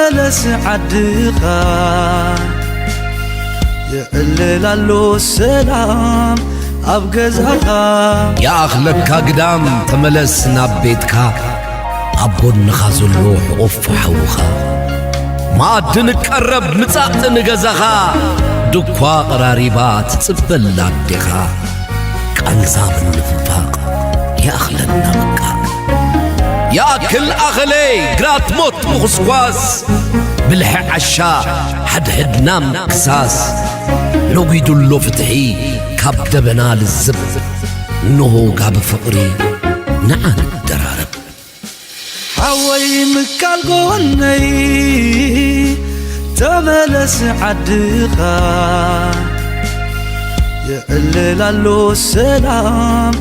መለስ ዓድኻ የዕልል ኣሎ ሰላም ኣብ ገዛኻ። ይኣኽለካ ግዳም ተመለስ ናብ ቤትካ፣ ኣብ ጎንኻ ዘሎ ሕቑፍ ሓውኻ። መኣዲ ንቀረብ ምጻእ ንገዛኻ፣ ድኳ ቀራሪባ ትጽበላ ኣዴኻ። ቃንዛ ምንፍፋቕ ይኣኽለና በቃ። ይኣክል ኣኸለይ ግራት ሞት ምኹስኳስ፣ ብልሒ ዓሻ ሓድሕድና ምክሳስ። ነጒዱሎ ፍትሒ ካብ ደበና ልዝብ፣ እንሆ ጋቢ ፍቕሪ ንዓ ንደራረብ። ሓወይ ምካል ጎነይ ተመለስ ዓድኻ። የዕልል ኣሎ ሰላም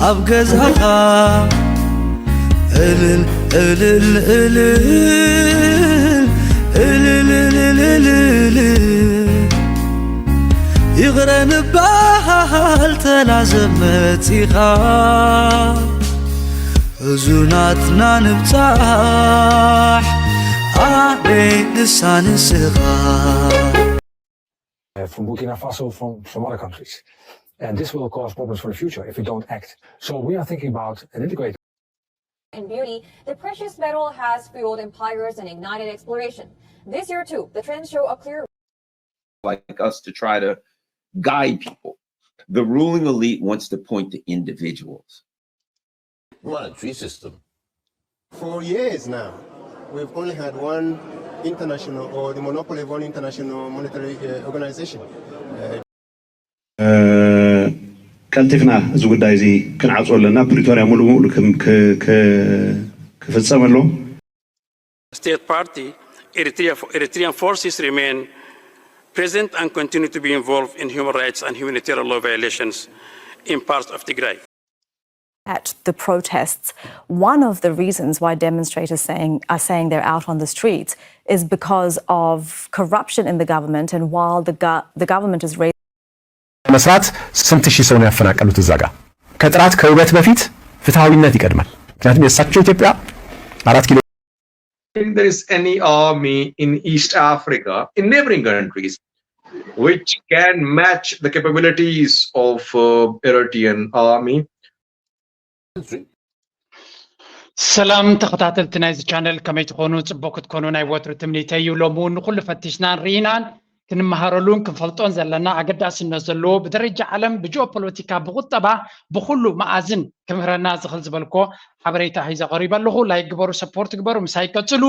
ኣብ ገዛኻ። እልል እልል እልል እልል እልል እልል። ይቕረ ንበሃል ተላዘብ መጺኻ። ሕዙናትና ንብጻሕ ኣበይ ንሳ ንስኻ። uh, from Burkina Faso, from, from other countries. And this will cause problems for the future if we don't act. So we are thinking about an integrated and beauty, the precious metal has fueled empires and ignited exploration. This year, too, the trends show a clear like us to try to guide people. The ruling elite wants to point to individuals. Monetary system. For years now, we've only had one international or the monopoly of one international monetary uh, organization. Uh, ቀልጢፍና እዚ ጉዳይ እዚ ክንዓፅዎ ኣለና። ፕሪቶርያ ሙሉእ ብሙሉእ ክም- ክ- ክ- ክፍፀም ኣለዎ። State party, Eritrea, Eritrean forces remain present and continue to be involved in human rights and humanitarian law violations in parts of Tigray. At the protests, one of the reasons why demonstrators saying are saying they're out on the streets is because of corruption in the government, and while the, go- the government is raising መስራት ስንት ሺህ ሰው ነው ያፈናቀሉት እዛ ጋር። ከጥራት ከውበት በፊት ፍትሐዊነት ይቀድማል። ምክንያቱም የእሳቸው ኢትዮጵያ አራት ኪሎ think there is any army in East Africa, in neighboring countries, which can match the capabilities of uh, Eritrean army. ሰላም ተኸታተልቲ ናይዚ ቻነል፣ ከመይ ትኾኑ? ጽቡቕ ክትኮኑ ናይ ወትሩ ትምኒተይ እዩ። ሎሚ እውን ንኹሉ ፈቲሽናን ርኢናን ክንመሃረሉን ክንፈልጦን ዘለና ኣገዳስነት ዘለዎ ብደረጃ ዓለም ብጂኦፖለቲካ ብቁጠባ ብኹሉ መኣዝን ክምህረና ዝኽእል ዝበልኮ ሓበሬታ ሒዘ ቀሪበ ኣለኹ። ላይክ ግበሩ፣ ሰፖርት ግበሩ፣ ምሳይ ቀጽሉ።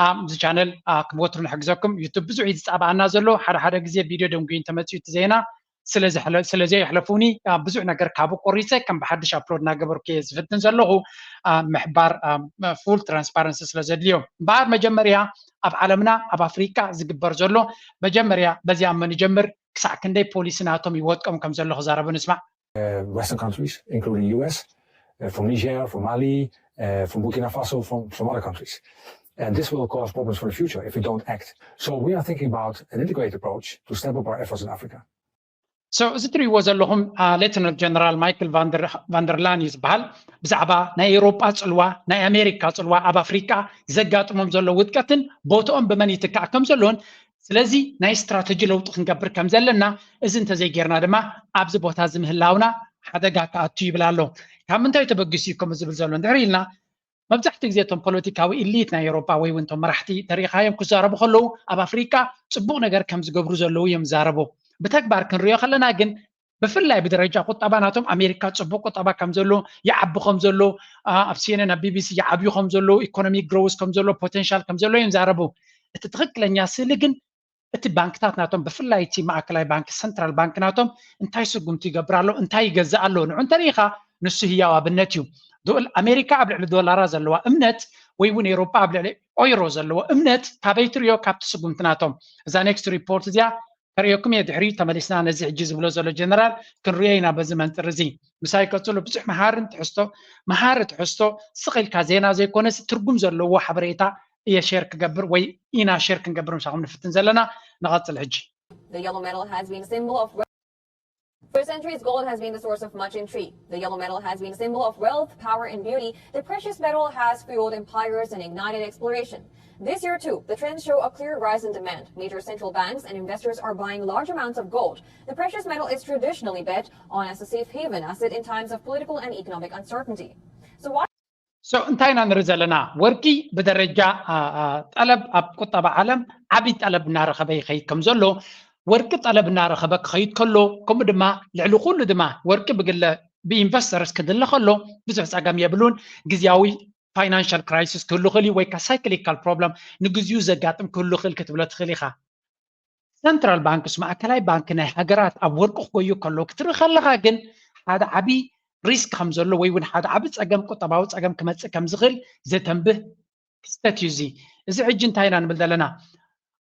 ኣብዚ ቻነል ከም ወትሩ ንሕግዘኩም። ዩቱብ ብዙሕ እዩ ዝጻባኣና ዘሎ። ሓደ ሓደ ግዜ ቪድዮ ደንጉዩ እንተመጺኡ እቲ ዜና ስለ ዘየሕለፉኒ ብዙሕ ነገር ካብኡ ቆሪፀ ከም ብሓድሽ ኣፕሎድ እናገበርኩ እየ ዝፍትን ዘለኹ። ምሕባር ፉል ትራንስፓረንሲ ስለ ዘድልዮ እምበኣር መጀመርያ ኣብ ዓለምና ኣብ ኣፍሪቃ ዝግበር ዘሎ መጀመርያ በዚኣ መን ይጀምር ክሳዕ ክንደይ ፖሊሲ ናቶም ይወጥቀም ከም ዘሎ ክዛረቡ ንስማዕ። Western countries, including U S, uh, from Niger, from Mali, uh, from Burkina Faso, from, from other countries. And this will cause problems for the future if we don't act. So we are thinking about an integrated approach to step up our efforts in Africa. So እዚ ትሪእዎ ዘለኹም ሌተናል ጀነራል ማይክል ቫንደርላን እዩ ዝበሃል። ብዛዕባ ናይ ኤውሮጳ ፅልዋ ናይ ኣሜሪካ ፅልዋ ኣብ ኣፍሪቃ ዘጋጥሞም ዘሎ ውድቀትን ቦትኦም ብመን ይትካእ ከም ዘለዎን ስለዚ ናይ ስትራተጂ ለውጢ ክንገብር ከም ዘለና እዚ እንተዘይጌርና ድማ ኣብዚ ቦታ እዚ ምህላውና ሓደጋ ክኣቱ ይብል ኣሎ። ካብ ምንታይ ተበጊሱ እዩ ከምኡ ዝብል ዘሎ እንድሕር ኢልና መብዛሕትኡ ግዜ እቶም ፖለቲካዊ ኢሊት ናይ ኤውሮጳ ወይ እውን እቶም መራሕቲ ተሪኻዮም ክዛረቡ ከለዉ ኣብ ኣፍሪቃ ፅቡቕ ነገር ከም ዝገብሩ ዘለዉ እዮም ዝዛረቡ። ብተግባር ክንሪኦ ከለና ግን ብፍላይ ብደረጃ ቁጠባ ናቶም ኣሜሪካ ፅቡቕ ቁጠባ ከም ዘሎ ይዓቢ ከም ዘሎ ኣብ ሲኤንኤን ኣብ ቢቢሲ ይዓብዩ ከም ዘለዉ ኢኮኖሚ ግሮውስ ከም ዘሎ ፖቴንሻል ከም ዘሎ እዮም ዝዛረቡ። እቲ ትኽክለኛ ስእሊ ግን እቲ ባንክታት ናቶም ብፍላይ እቲ ማእከላይ ባንክ ሰንትራል ባንክ ናቶም እንታይ ስጉምቲ ይገብር ኣሎ እንታይ ይገዝእ ኣሎ ንዑ እንተሪኢኻ ንሱ ህያው ኣብነት እዩ። ኣሜሪካ ኣብ ልዕሊ ዶላራ ዘለዋ እምነት ወይ እውን ኤውሮጳ ኣብ ልዕሊ ኦይሮ ዘለዎ እምነት ካበይ ትሪኦ ካብቲ ስጉምቲ ናቶም። እዛ ኔክስት ሪፖርት እዚኣ ከርእየኩም እየ ድሕሪኡ ተመሊስና ነዚ ሕጂ ዝብሎ ዘሎ ጀነራል ክንሪኦ ኢና በዚ መንፅር እዚ። ምሳይ ቀፅሉ ብዙሕ መሃርን ትሕዝቶ መሃሪ ትሕዝቶ ስቕ ኢልካ ዜና ዘይኮነስ ትርጉም ዘለዎ ሓበሬታ እየ ሼር ክገብር ወይ ኢና ሼር ክንገብር ምሳኹም ንፍትን ዘለና። ንቐፅል ሕጂ። The yellow metal has been a symbol of For centuries, gold has been the source of much intrigue. The yellow metal has been a symbol of wealth, power, and beauty. The precious metal has fueled empires and ignited exploration. This year, too, the trends show a clear rise in demand. Major central banks and investors are buying large amounts of gold. The precious metal is traditionally bet on as a safe haven asset in times of political and economic uncertainty. So why So እንታይ ኢና ንርኢ ዘለና? ወርቂ ብደረጃ ጠለብ ኣብ ቁጠባ ዓለም ዓብዪ ጠለብ እናረኸበ ይኸይድ ከም ዘሎ፣ ወርቂ ጠለብ እናረኸበ ክኸይድ ከሎ፣ ከምኡ ድማ ልዕሊ ኩሉ ድማ ወርቂ ብግለ ብኢንቨስተርስ ክድለ ከሎ ብዙሕ ፀገም የብሉን። ግዝያዊ ፋይናንሻል ክራይሲስ ክህሉ ክእል እዩ፣ ወይ ከዓ ሳይክሊካል ፕሮብለም ንግዚኡ ዘጋጥም ክህሉ ክእል ክትብሎ ትኽእል ኢኻ። ሰንትራል ባንክስ ማእከላይ ባንክ ናይ ሃገራት ኣብ ወርቂ ክጎዩ ከለዉ ክትርኢ ከለኻ ግን ሓደ ዓብዪ ሪስክ ከም ዘሎ ወይ እውን ሓደ ዓብዪ ፀገም ቁጠባዊ ፀገም ክመፅእ ከም ዝኽእል ዘተንብህ ክስተት እዩ እዚ። እዚ ሕጂ እንታይ ኢና ንብል ዘለና?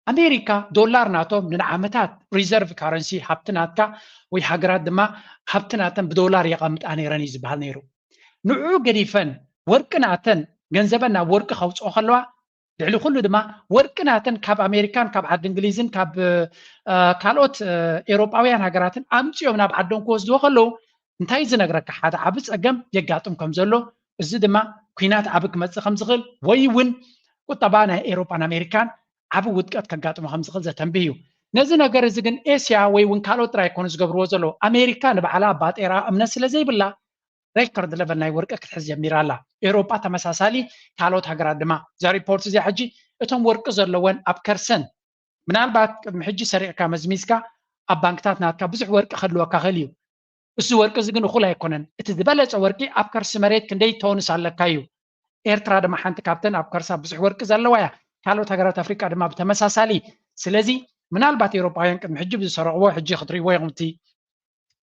ኣሜሪካ ዶላር ናቶም ንዓመታት ሪዘርቭ ካረንሲ ሃብቲ ናትካ ወይ ሃገራት ድማ ሃብቲ ናተን ብዶላር የቐምጣ ነይረን እዩ ዝበሃል ነይሩ። ንዕኡ ገዲፈን ወርቂ ናተን ገንዘበን ናብ ወርቂ ከውፅኦ ከለዋ ልዕሊ ኩሉ ድማ ወርቂ ናተን ካብ ኣሜሪካን ካብ ዓዲ እንግሊዝን ካብ ካልኦት ኤውሮጳውያን ሃገራትን ኣምፅኦም ናብ ዓዶም ክወስድዎ ከለዉ እንታይ ዝነግረካ ሓደ ዓቢ ፀገም የጋጥም ከም ዘሎ፣ እዚ ድማ ኩናት ዓቢ ክመፅእ ከም ዝኽእል ወይ እውን ቁጠባ ናይ ኤውሮጳን ኣሜሪካን ዓቢ ውድቀት ከጋጥሞ ከም ዝኽእል ዘተንብህ እዩ። ነዚ ነገር እዚ ግን ኤስያ ወይ እውን ካልኦት ጥራይ ኣይኮኑ ዝገብርዎ ዘለዉ። ኣሜሪካ ንባዕላ ባጤራ እምነት ስለ ዘይብላ ሬከርድ ለቨል ናይ ወርቂ ክትሕዝ ጀሚራ ኣላ። ኤውሮጳ ተመሳሳሊ፣ ካልኦት ሃገራት ድማ። እዛ ሪፖርት እዚኣ ሕጂ እቶም ወርቂ ዘለወን ኣብ ከርሰን ምናልባት ቅድሚ ሕጂ ሰሪቕካ መዝሚዝካ ኣብ ባንክታት ናትካ ብዙሕ ወርቂ ክህልወካ ክእል እዩ። እዚ ወርቂ እዚ ግን እኹል ኣይኮነን። እቲ ዝበለጸ ወርቂ ኣብ ከርሲ መሬት ክንደይ ቶንስ ኣለካ እዩ። ኤርትራ ድማ ሓንቲ ካብተን ኣብ ከርሳ ብዙሕ ወርቂ ዘለዋ እያ። ካልኦት ሃገራት ኣፍሪቃ ድማ ብተመሳሳሊ። ስለዚ ምናልባት ኤውሮጳውያን ቅድሚ ሕጂ ብዝሰረቕዎ ሕጂ ክትርእይዎ ኢኹም እቲ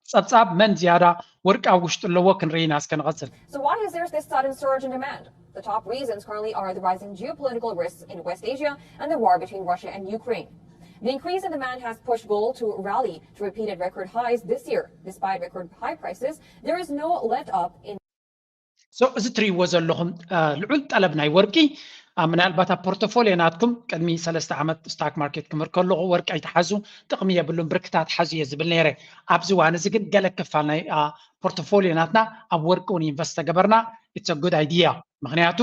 ጸብጻብ መን ዝያዳ ወርቂ ኣብ ውሽጡ ኣለዎ ክንርኢ ኢና። እስከ ንቐጽል። So why is there this sudden surge in demand? The top reasons currently are the rising geopolitical risks in West Asia and the war between Russia and Ukraine. The increase in demand has pushed gold to rally to repeated record highs this year. Despite record high prices, there is no let up in So እዚ ትሪእዎ ዘለኹም ልዑል ጠለብ ናይ ወርቂ፣ ምናልባት ኣብ ፖርቶፎሊዮ ናትኩም ቅድሚ ሰለስተ ዓመት ስታክ ማርኬት ክምህር ከለኹ ወርቂ ኣይትሓዙ፣ ጥቕሚ የብሉን፣ ብርክታት ሓዙ እየ ዝብል ነይረ። ኣብዚ እዋን እዚ ግን ገለ ክፋል ናይ ፖርቶፎሊዮ ናትና ኣብ ወርቂ እውን ኢንቨስት ተገበርና፣ it's a good idea። ምክንያቱ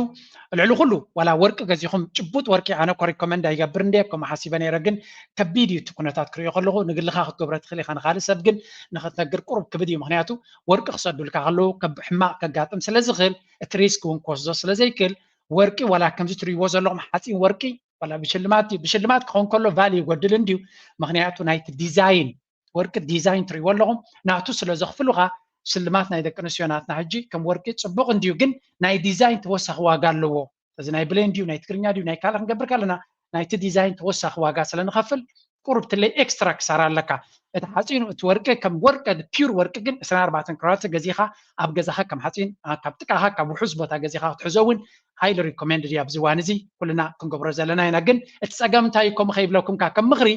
ልዕሊ ኩሉ ዋላ ወርቂ ገዚኹም ጭቡጥ ወርቂ ኣነ ኮ ሪኮመንድ ኣይገብር እንደ ከምኡ ሓሲበ ነይረ፣ ግን ከቢድ እዩ እቲ ኩነታት ክሪኦ ከለኹ። ንግልኻ ክትገብሮ ትኽእል ኢኻ፣ ንካልእ ሰብ ግን ንክትነግር ቁሩብ ክብድ እዩ። ምክንያቱ ወርቂ ክሰዱልካ ከለዉ ሕማቕ ከጋጥም ስለ ዝኽእል እቲ ሪስክ እውን ክወስዶ ስለ ዘይክእል ወርቂ ዋላ ከምዚ ትሪእዎ ዘለኹም ሓፂን ወርቂ ዋላ ብሽልማት እዩ። ብሽልማት ክኸውን ከሎ ቫልዩ ይጎድል እንድዩ። ምክንያቱ ናይቲ ዲዛይን ወርቂ ዲዛይን ትሪእዎ ኣለኹም ናቱ ስለ ዘኽፍሉኻ ሽልማት ናይ ደቂ ኣንስትዮ ናትና ሕጂ ከም ወርቂ ፅቡቕ እንድዩ፣ ግን ናይ ዲዛይን ተወሳኺ ዋጋ ኣለዎ። እዚ ናይ ብሌን ድዩ ናይ ትግርኛ ድዩ ናይ ካልእ ክንገብር ከለና ናይቲ ዲዛይን ተወሳኺ ዋጋ ስለ ንኸፍል ቁሩብ ትለይ ኤክስትራ ክሳራ ኣለካ። እቲ ሓፂኑ እቲ ወርቂ ከም ወርቂ ፒውር ወርቂ ግን ዕስራን ኣርባዕተን ክራትስ ገዚኻ ኣብ ገዛኻ ከም ሓፂን ካብ ጥቃኻ ካብ ውሑስ ቦታ ገዚኻ ክትሕዞ እውን highly recommended እዩ። ኣብዚ እዋን እዚ ኩልና ክንገብሮ ዘለና ኢና። ግን እቲ ፀገም እንታይ እዩ? ከምኡ ከይብለኩም ካብ ከም ምኽሪ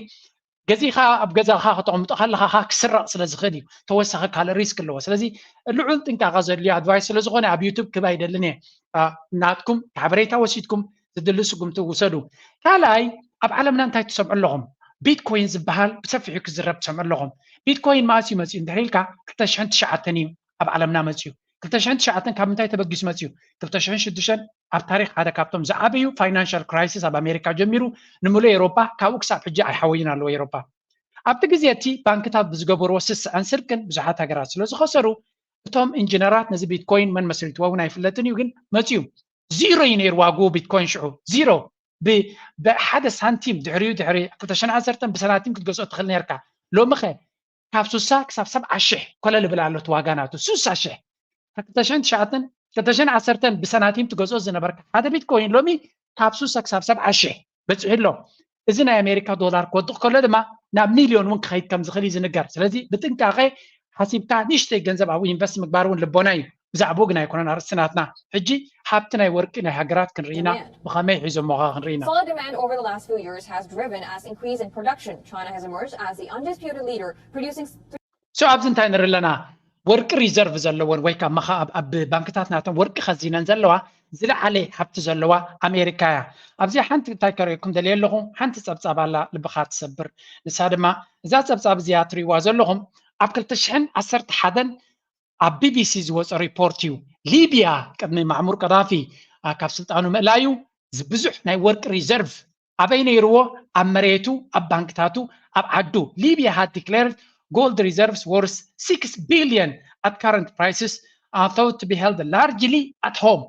ገዚኻ ኣብ ገዛኻ ከተቐምጦ ከለኻ ክስረቕ ስለ ዝኽእል እዩ። ተወሳኺ ካልእ ሪስክ ኣለዎ። ስለዚ ልዑል ጥንቃቐ ዘድልዮ ኣድቫይስ ስለ ዝኾነ ኣብ ዩቱብ ክብ ኣይደልን እየ። ናትኩም ሓበሬታ ወሲድኩም ዝድሊ ስጉምቲ ውሰዱ። ካልኣይ ኣብ ዓለምና እንታይ ትሰምዑ ኣለኹም? ቢትኮይን ዝበሃል ብሰፊሑ ክዝረብ ትሰምዑ ኣለኹም። ቢትኮይን መኣስ እዩ መፅኡ እንድሕር ኢልካ ክልተ ሽሕን ትሽዓተን እዩ ኣብ ዓለምና መፅኡ። ክልተ ሽሕን ትሽዓተን ካብ ምንታይ ተበጊሱ መፅኡ? ክልተ ሽሕን ሽዱሽተን ኣብ ታሪክ ሓደ ካብቶም ዝዓበዩ ፋይናንሻል ክራይሲስ ኣብ ኣሜሪካ ጀሚሩ ንምሉእ ኤውሮጳ ካብኡ ክሳብ ሕጂ ኣይሓወዩን ኣለዎ ኤውሮጳ። ኣብቲ ግዜ እቲ ባንክታት ብዝገበርዎ ስስዐን ስርቅን ብዙሓት ሃገራት ስለ ዝኸሰሩ እቶም ኢንጂነራት ነዚ ቢትኮይን መን መስሪትዎ እውን ኣይፍለጥን እዩ፣ ግን መፅኡ ዚሮ እዩ ነይሩ ዋግኡ ቢትኮይን ሽዑ ዚሮ። ብሓደ ሳንቲም ድሕሪኡ ድሕሪ ክልተ ሽሕን ዓሰርተን ብሰናቲም ክትገዝኦ ትኽእል ነርካ። ሎሚ ኸ ካብ ሱሳ ክሳብ ሰብዓ ሽሕ ኮለል ይብል ኣሎ እቲ ዋጋ ናቱ። ሱሳ ሽሕ ካብ ክልተ ሽሕን ትሽዓተን ክልተ ሽሕን ዓሰርተን ብሰናቲም ትገዝኦ ዝነበርካ ሓደ ቢትኮይን ሎሚ ካብ ሱሳ ክሳብ ሰብዓ ሽሕ በፂሑ ኣሎ። እዚ ናይ ኣሜሪካ ዶላር ክወድቕ ከሎ ድማ ናብ ሚልዮን እውን ክኸይድ ከም ዝኽእል እዩ ዝንገር። ስለዚ ብጥንቃቐ ሓሲብካ ንእሽተይ ገንዘብ ኣብኡ ኢንቨስት ምግባር እውን ልቦና እዩ። ብዛዕባኡ ግን ኣይኮነን ኣርእስቲ ናትና። ሕጂ ሃብቲ ናይ ወርቂ ናይ ሃገራት ክንርኢ ኢና፣ ብኸመይ ሒዞሞኻ ክንርኢ ኢና። Solid demand over the last few years has driven as increase in production. China has emerged as the undisputed leader, producing So ኣብዚ እንታይ ንርኢ ኣለና? ወርቂ ሪዘርቭ ዘለወን ወይ ከዓ መኻ ኣብ ባንክታት ናተን ወርቂ ከዚነን ዘለዋ ዝለዓለ ሃብቲ ዘለዋ ኣሜሪካ እያ። ኣብዚኣ ሓንቲ እንታይ ከርእየኩም ደልየ ኣለኹ፣ ሓንቲ ፀብፃብ ኣላ ልብኻ ትሰብር። ንሳ ድማ እዛ ፀብፃብ እዚኣ ትሪእዋ ዘለኹም ኣብ ክልተ ሽሕን ዓሰርተ ሓደን ኣብ ቢቢሲ ዝወፀ ሪፖርት እዩ። ሊብያ ቅድሚ ማዕሙር ቀዳፊ ካብ ስልጣኑ ምእላዩ ብዙሕ ናይ ወርቂ ሪዘርቭ ኣበይ ነይርዎ? ኣብ መሬቱ፣ ኣብ ባንክታቱ፣ ኣብ ዓዱ። Libya had declared gold reserves worth six billion at current prices, uh, thought to be held largely at home.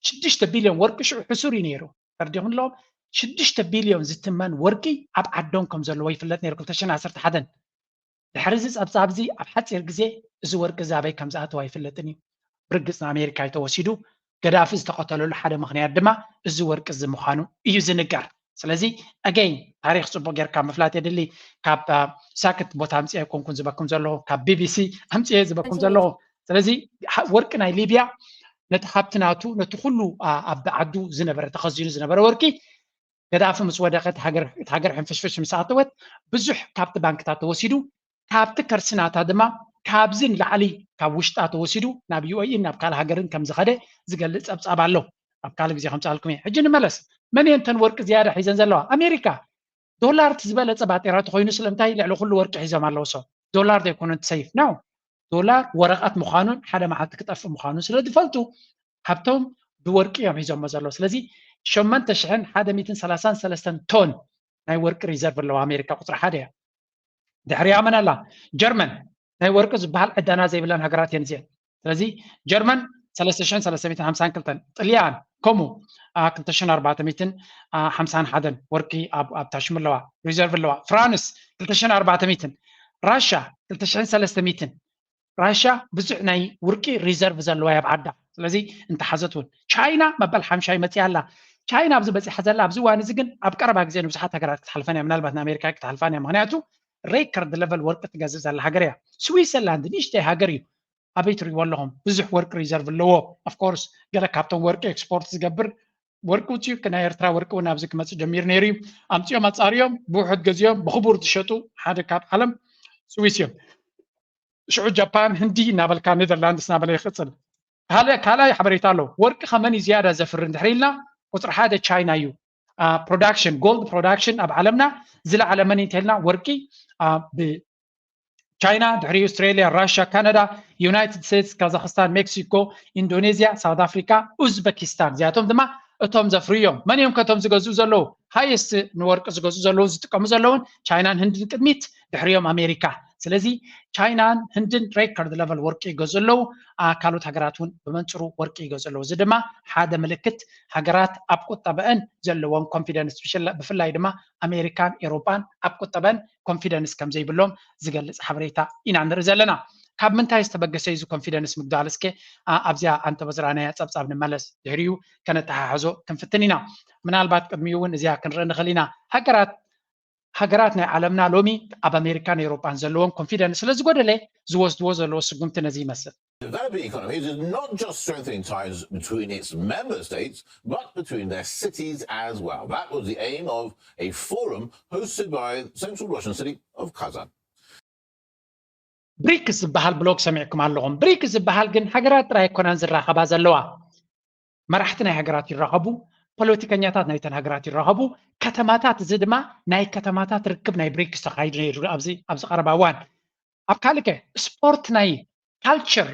ሽዱሽተ ቢልዮን ወርቂ ሽዑ ሕሱር እዩ ነይሩ። ተረዲኹም ኣለዎም ሽዱሽተ ቢልዮን ዝትመን ወርቂ ኣብ ዓዶም ከም ዘለዎ ይፍለጥ ነይሩ ክልተ ሽሕን ዓሰርተ ሓደን። ድሕሪ እዚ ጸብጻብ እዚ ኣብ ሓጺር ግዜ እዚ ወርቂ እዚ ኣበይ ከም ዝኣተወ ኣይፍለጥን እዩ። ብርግጽ ንኣሜሪካ እዩ ተወሲዱ። ገዳፊ ዝተቐተለሉ ሓደ ምኽንያት ድማ እዚ ወርቂ እዚ ምዃኑ እዩ ዝንገር። ስለዚ ኣገይን ታሪክ ጽቡቅ ጌርካ ምፍላጥ የድሊ። ካብ ሳክት ቦታ ኣምፅኤ ኣይኮንኩን ዝበኩም ዘለኹ፣ ካብ ቢቢሲ ኣምፅኤ ዝበኩም ዘለኹ። ስለዚ ወርቂ ናይ ሊብያ ነቲ ሃብቲ ናቱ ነቲ ኩሉ ኣብ ዓዱ ዝነበረ ተኸዚኑ ዝነበረ ወርቂ ገዳፊ ምስ ወደቀ እቲ ሃገር ሕንፍሽፍሽ ምስ ኣተወት ብዙሕ ካብቲ ባንክታት ተወሲዱ ካብቲ ከርሲ ናታ ድማ ካብዚ ንላዕሊ ካብ ውሽጣ ተወሲዱ ናብ ዩኤኢ ናብ ካልእ ሃገርን ከም ዝኸደ ዝገልጽ ጸብጻብ ኣሎ። ኣብ ካልእ ግዜ ከምጽኣልኩም እየ። ሕጂ ንመለስ። መን እየን እተን ወርቂ ዝያዳ ሒዘን ዘለዋ? ኣሜሪካ። ዶላር እቲ ዝበለጸ ባጤራ ተኮይኑ ስለምንታይ ልዕሊ ኩሉ ወርቂ ሒዞም ኣለዉ? ሰው ዶላር ዘይኮነ ሰይፍ ነው። ዶላር ወረቐት ምዃኑን ሓደ መዓልቲ ክጠፍእ ምዃኑን ስለ ዝፈልጡ ሃብቶም ብወርቂ እዮም ሒዞሞ ዘለዉ። ስለዚ ሸመንተ ሽሕን ሓደ ሚእትን ሰላሳን ሰለስተን ቶን ናይ ወርቂ ሪዘርቭ ኣለዋ ኣሜሪካ፣ ቁፅሪ ሓደ እያ። ድሕሪኣ መን ኣላ? ጀርመን። ናይ ወርቂ ዝበሃል ዕዳና ዘይብለን ሃገራት እየን እዚአን። ስለዚ ጀርመን ሰለስተ ሽሕን ሰለስተ ሚእትን ሓምሳን ክልተን፣ ጥልያን ከምኡ ክልተ ሽሕን ኣርባዕተ ሚእትን ሓምሳን ሓደን ወርቂ ኣብ ታሽሙ ኣለዋ፣ ሪዘርቭ ኣለዋ። ፍራንስ ክልተ ሽሕን ኣርባዕተ ሚእትን፣ ራሻ ክልተ ሽሕን ሰለስተ ሚእትን። ራሻ ብዙሕ ናይ ውርቂ ሪዘርቭ ዘለዋ እያ ኣብ ዓዳ። ስለዚ እንተሓዘት እውን ቻይና መበል ሓምሻይ መፂኣ ኣላ። ቻይና ኣብዚ በፂሓ ዘላ ኣብዚ እዋን እዚ ግን ኣብ ቀረባ ግዜ ንብዙሓት ሃገራት ክትሓልፈን እያ፣ ምናልባት ንኣሜሪካ ክትሓልፋን እያ። ምክንያቱ ሬከርድ ለቨል ወርቂ ትገዝእ ዘላ ሃገር እያ። ስዊዘርላንድ ንእሽተይ ሃገር እዩ። ኣበይ ትሪእዎ ኣለኹም? ብዙሕ ወርቂ ሪዘርቭ ኣለዎ። ኦፍኮርስ ገለ ካብቶም ወርቂ ኤክስፖርት ዝገብር ወርቂ ውፅኡ ናይ ኤርትራ ወርቂ እውን ኣብዚ ክመፅእ ጀሚሩ ነይሩ እዩ። ኣምፅኦም ኣፃሪዮም ብውሑድ ገዚኦም ብክቡር ዝሸጡ ሓደ ካብ ዓለም ስዊስ እዮም። ሽዑ ጃፓን፣ ህንዲ እናበልካ ኔዘርላንድስ እናበለ ይቕፅል። ካልኣይ ሓበሬታ ኣሎ። ወርቂ ከመን እዩ ዝያዳ ዘፍሪ እንድሕር ኢልና ቁፅሪ ሓደ ቻይና እዩ። ፕሮዳክሽን፣ ጎልድ ፕሮዳክሽን ኣብ ዓለምና ዝለዓለ መን እንተልና ወርቂ ቻይና፣ ድሕሪ ኣውስትራሊያ፣ ራሽያ፣ ካናዳ፣ ዩናይትድ ስቴትስ፣ ካዛክስታን፣ ሜክሲኮ፣ ኢንዶኔዝያ፣ ሳውት ኣፍሪካ፣ ኡዝበኪስታን። እዚኣቶም ድማ እቶም ዘፍርዮም። መን እዮም ከቶም ዝገዝኡ ዘለዉ? ሃየስት ንወርቂ ዝገዝኡ ዘለዉ ዝጥቀሙ ዘለውን ቻይናን ህንድን ቅድሚት፣ ድሕሪኦም ኣሜሪካ። ስለዚ ቻይናን ህንድን ሬከርድ ለቨል ወርቂ ይገዝኡ ኣለዉ። ካልኦት ሃገራት እውን ብመንፅሩ ወርቂ ይገዝኡ ኣለዉ። እዚ ድማ ሓደ ምልክት ሃገራት ኣብ ቁጠበአን ዘለዎም ኮንፊደንስ፣ ብፍላይ ድማ ኣሜሪካን ኤሮጳን ኣብ ቁጠበን ኮንፊደንስ ከም ዘይብሎም ዝገልጽ ሓበሬታ ኢና ንርኢ ዘለና። ካብ ምንታይ ዝተበገሰ እዩ እዚ ኮንፊደንስ ምጉዳል? እስከ ኣብዚኣ ኣንተበዝራናያ ጸብጻብ ንመለስ፣ ድሕሪኡ ከነተሓሕዞ ክንፍትን ኢና። ምናልባት ቅድሚኡ እውን እዚኣ ክንርኢ ንኽእል ኢና። ሃገራት ሃገራት ናይ ዓለምና ሎሚ ኣብ ኣሜሪካን ኤውሮጳን ዘለዎም ኮንፊደንስ ስለ ዝጎደለ ዝወስድዎ ዘለዎ ስጉምቲ ነዚ ይመስል። Developing economies is not just strengthening ties between its member states, but between their cities as well. That was the aim of a forum hosted by the central Russian city of Kazan. ብሪክስ ዝበሃል ብሎክ ሰሚዕኩም ኣለኹም። ብሪክስ ዝበሃል ግን ሃገራት ጥራይ ኣይኮናን ዝራኸባ ዘለዋ። መራሕቲ ናይ ሃገራት ይራኸቡ፣ ፖለቲከኛታት ናይተን ሃገራት ይራኸቡ፣ ከተማታት፣ እዚ ድማ ናይ ከተማታት ርክብ ናይ ብሪክስ ተኻይዱ ነይሩ ኣብዚ ኣብዚ ቀረባ እዋን። ኣብ ካልእ ከ ስፖርት ናይ ካልቸር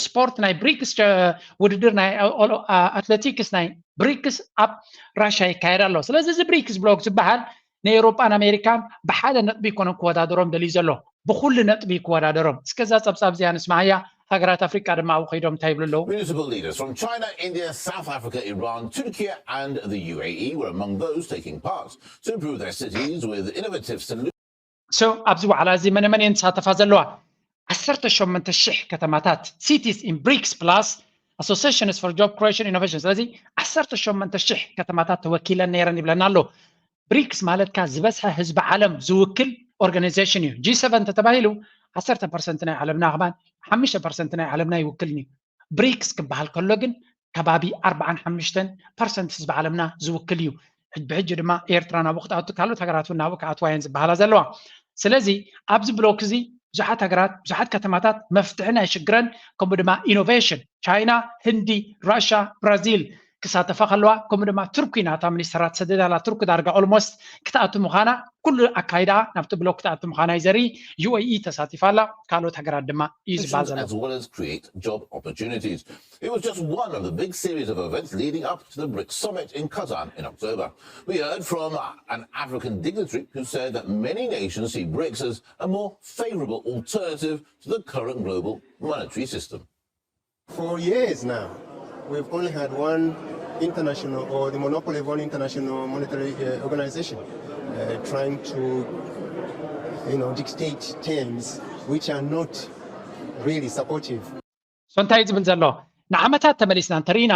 ስፖርት ናይ ብሪክስ ውድድር ናይ ኣትሌቲክስ ናይ ብሪክስ ኣብ ራሽያ ይካየድ ኣሎ። ስለዚ እዚ ብሪክስ ብሎክ ዝበሃል ንኤውሮጳን ኣሜሪካን ብሓደ ነጥቢ ይኮነን ክወዳደሮም ደልዩ ዘሎ፣ ብኩሉ ነጥቢ ክወዳደሮም። እስከዛ ጸብጻብ እዚኣ ንስማዓያ። ሃገራት ኣፍሪቃ ድማ ኣብኡ ከይዶም እንታይ ይብሉ ኣለዉ? Municipal leaders from China, India, South Africa, Iran, Turkey and the U A E were among those taking part to improve their cities with innovative solutions. So ኣብዚ ዋዕላ እዚ መነ መን እየን ዝሳተፋ ዘለዋ? ዓሰርተ ሸሞንተ ሽሕ ከተማታት፣ cities in ብሪክስ plus Associations for Job Creation Innovation። ስለዚ ዓሰርተ ሸሞንተ ሽሕ ከተማታት ተወኪለን ነይረን ይብለና ኣሎ። ብሪክስ ማለት ከኣ ዝበዝሐ ህዝቢ ዓለም ዝውክል ኦርጋናይዜሽን እዩ። ጂ ሰቨን ተተባሂሉ ዓሰርተ ፐርሰንት ናይ ዓለምና ከማን ሓሙሽተ ፐርሰንት ናይ ዓለምና ይውክልን እዩ። ብሪክስ ክበሃል ከሎ ግን ከባቢ ኣርባዓን ሓሙሽተን ፐርሰንት ህዝቢ ዓለምና ዝውክል እዩ። ብሕጂ ድማ ኤርትራ ናብኡ ክትኣቱ ካልኦት ሃገራት እውን ናብኡ ክኣትዋ እየን ዝበሃላ ዘለዋ። ስለዚ ኣብዚ ብሎክ እዚ ብዙሓት ሃገራት ብዙሓት ከተማታት መፍትሒ ናይ ሽግረን ከምኡ ድማ ኢኖቬሽን ቻይና፣ ህንዲ፣ ራሽያ፣ ብራዚል ክሳተፋ ከለዋ፣ ከምኡ ድማ ቱርኪ ናታ ሚኒስተራት ሰደዳላ፣ ቱርኪ ዳርጋ ኦልሞስት ክትኣቱ ምዃና፣ ኩሉ ኣካይዳ ናብቲ ብሎክ ክትኣቱ ምዃና እዩ ዘርኢ። ዩ ኤ ኢ ተሳቲፋ ኣላ፣ ካልኦት ሃገራት ድማ እዩ ዝበሃል ዘሎ። As well as create job opportunities. It was just one of the big series of events leading up to the brics Summit in Kazan in October. We heard from an African dignitary who said that many nations see brics as a more favorable alternative to the current global monetary system. For years now, we've only had one international, or the monopoly of one international monetary uh, organization, uh, trying to, you know, dictate terms which are not really supportive. So እንታይ እዩ ዝብል ዘሎ? ንዓመታት ተመሊስና እንተርኢና፣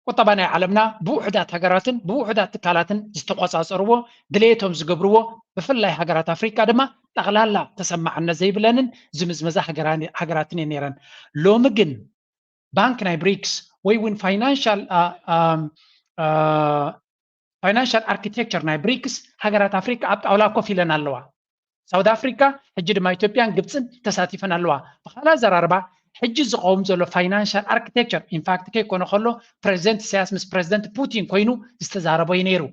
ቁጠባ ናይ ዓለምና ብውሑዳት ሃገራትን ብውሑዳት ትካላትን ዝተቆጻጸርዎ፣ ድሌቶም ዝገብርዎ፣ ብፍላይ ሃገራት ኣፍሪካ ድማ ጠቕላላ ተሰማዕነት ዘይብለንን ዝምዝመዛ ሃገራትን እየን ነይረን። ሎሚ ግን ባንክ ናይ ብሪክስ ወይ እውን ፋይናንሻል ኣርኪቴክቸር ናይ ብሪክስ ሃገራት ኣፍሪካ ኣብ ጣውላ ኮፍ ኢለን ኣለዋ። ሳውት ኣፍሪካ፣ ሕጂ ድማ ኢትዮጵያን ግብፅን ተሳቲፈን ኣለዋ። ብካልእ ኣዘራርባ፣ ሕጂ ዝቐውም ዘሎ ፋይናንሻል ኣርኪቴክቸር፣ ኢንፋክት ከይኮነ ከሎ ፕሬዚደንት ኢሳያስ ምስ ፕሬዚደንት ፑቲን ኮይኑ ዝተዛረቦ እዩ ነይሩ።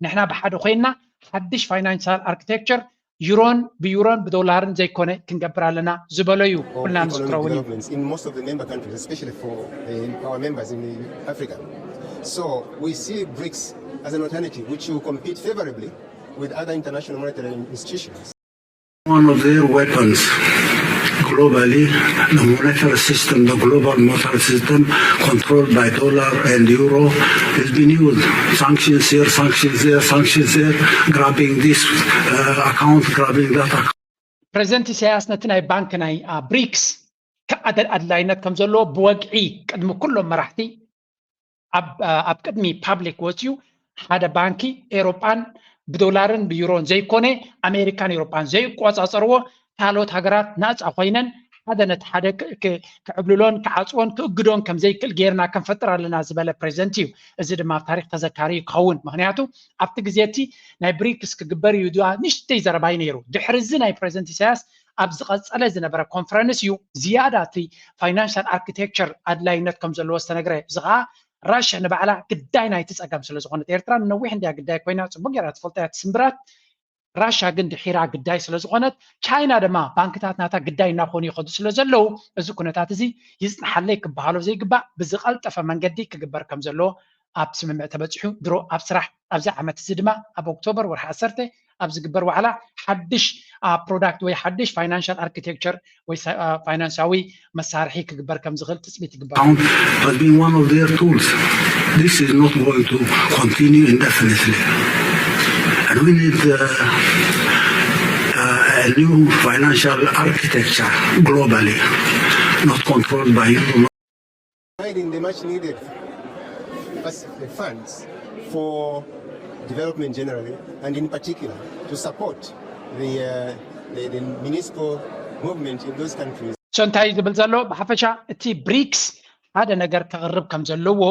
ንሕና ብሓደ ኮይንና ሓድሽ ፋይናንሻል ኣርኪቴክቸር ዩሮን ብዩሮን ብዶላርን ዘይኮነ ክንገብር ኣለና ዝበሎ እዩ ኩልና ንዝክሮ እውን እዩ። In most of the member countries, especially for uh, our members in Africa. So we see brics as an alternative which will compete favorably with other international monetary institutions. One of their weapons globally, the monetary system, the global monetary system controlled by dollar and euro has been used. Sanctions here, sanctions there, sanctions there, grabbing this uh, account, grabbing that account. ፕሬዚደንት ኢሳያስ ነቲ ናይ ባንክ ናይ ብሪክስ ኣድላይነት ከም ዘለዎ ብወግዒ ቅድሚ ኩሎም መራሕቲ ኣብ ቅድሚ ፓብሊክ ወፅዩ፣ ሓደ ባንኪ ኤሮጳን ብዶላርን ብዩሮን ዘይኮነ ኣሜሪካን ኤሮጳን ዘይቆፃፀርዎ ካልኦት ሃገራት ናፃ ኮይነን ሓደ ነቲ ሓደ ክዕብልሎን ክዓፅዎን ክእግዶን ከም ዘይክእል ጌርና ክንፈጥር ኣለና ዝበለ ፕሬዚደንት እዩ። እዚ ድማ ኣብ ታሪክ ተዘካሪ ክኸውን። ምክንያቱ ኣብቲ ግዜ እቲ ናይ ብሪክስ ክግበር እዩ ድኣ ንእሽተይ ዘረባ እዩ ነይሩ። ድሕሪ እዚ ናይ ፕሬዚደንት ኢሳያስ ኣብ ዝቐጸለ ዝነበረ ኮንፈረንስ እዩ ዝያዳ እቲ ፋይናንሻል ኣርኪቴክቸር ኣድላይነት ከም ዘለዎ ዝተነግረ። እዚ ኸዓ ራሽያ ንባዕላ ግዳይ ናይቲ ጸገም ስለ ዝኾነት፣ ኤርትራ ንነዊሕ እንድያ ግዳይ ኮይና፣ ጽቡቕ ጌራ ትፈልጦ እያ እቲ ስምብራት። ራሽያ ግን ድሒራ ግዳይ ስለ ዝኾነት፣ ቻይና ድማ ባንክታት ናታ ግዳይ እናኾኑ ይኸዱ ስለ ዘለዉ፣ እዚ ኩነታት እዚ ይጽንሓለይ ክበሃሎ ዘይግባእ ብዝቐልጠፈ መንገዲ ክግበር ከም ዘለዎ ኣብ ስምምዕ ተበጺሑ ድሮ ኣብ ስራሕ ኣብዚ ዓመት እዚ ድማ ኣብ ኦክቶበር ወርሒ ዓሰርተ ኣብ ዝግበር ዋዕላ ሓድሽ ፕሮዳክት ወይ ሓድሽ ፋይናንሻል ኣርኪቴክቸር ወይ ፋይናንሳዊ መሳርሒ ክግበር ከም ዝኽእል ትፅቢት ይግበር። Has been one of their tools. This is not going to continue indefinitely. And we need uh, uh, a new financial architecture globally, not controlled by Europe. Providing the much needed funds for development generally, and in particular to support the, uh, the, the municipal movement in those countries. So እንታይ ዝብል ዘሎ ብሓፈሻ እቲ ብሪክስ ሓደ ነገር ከቕርብ ከም ዘለዎ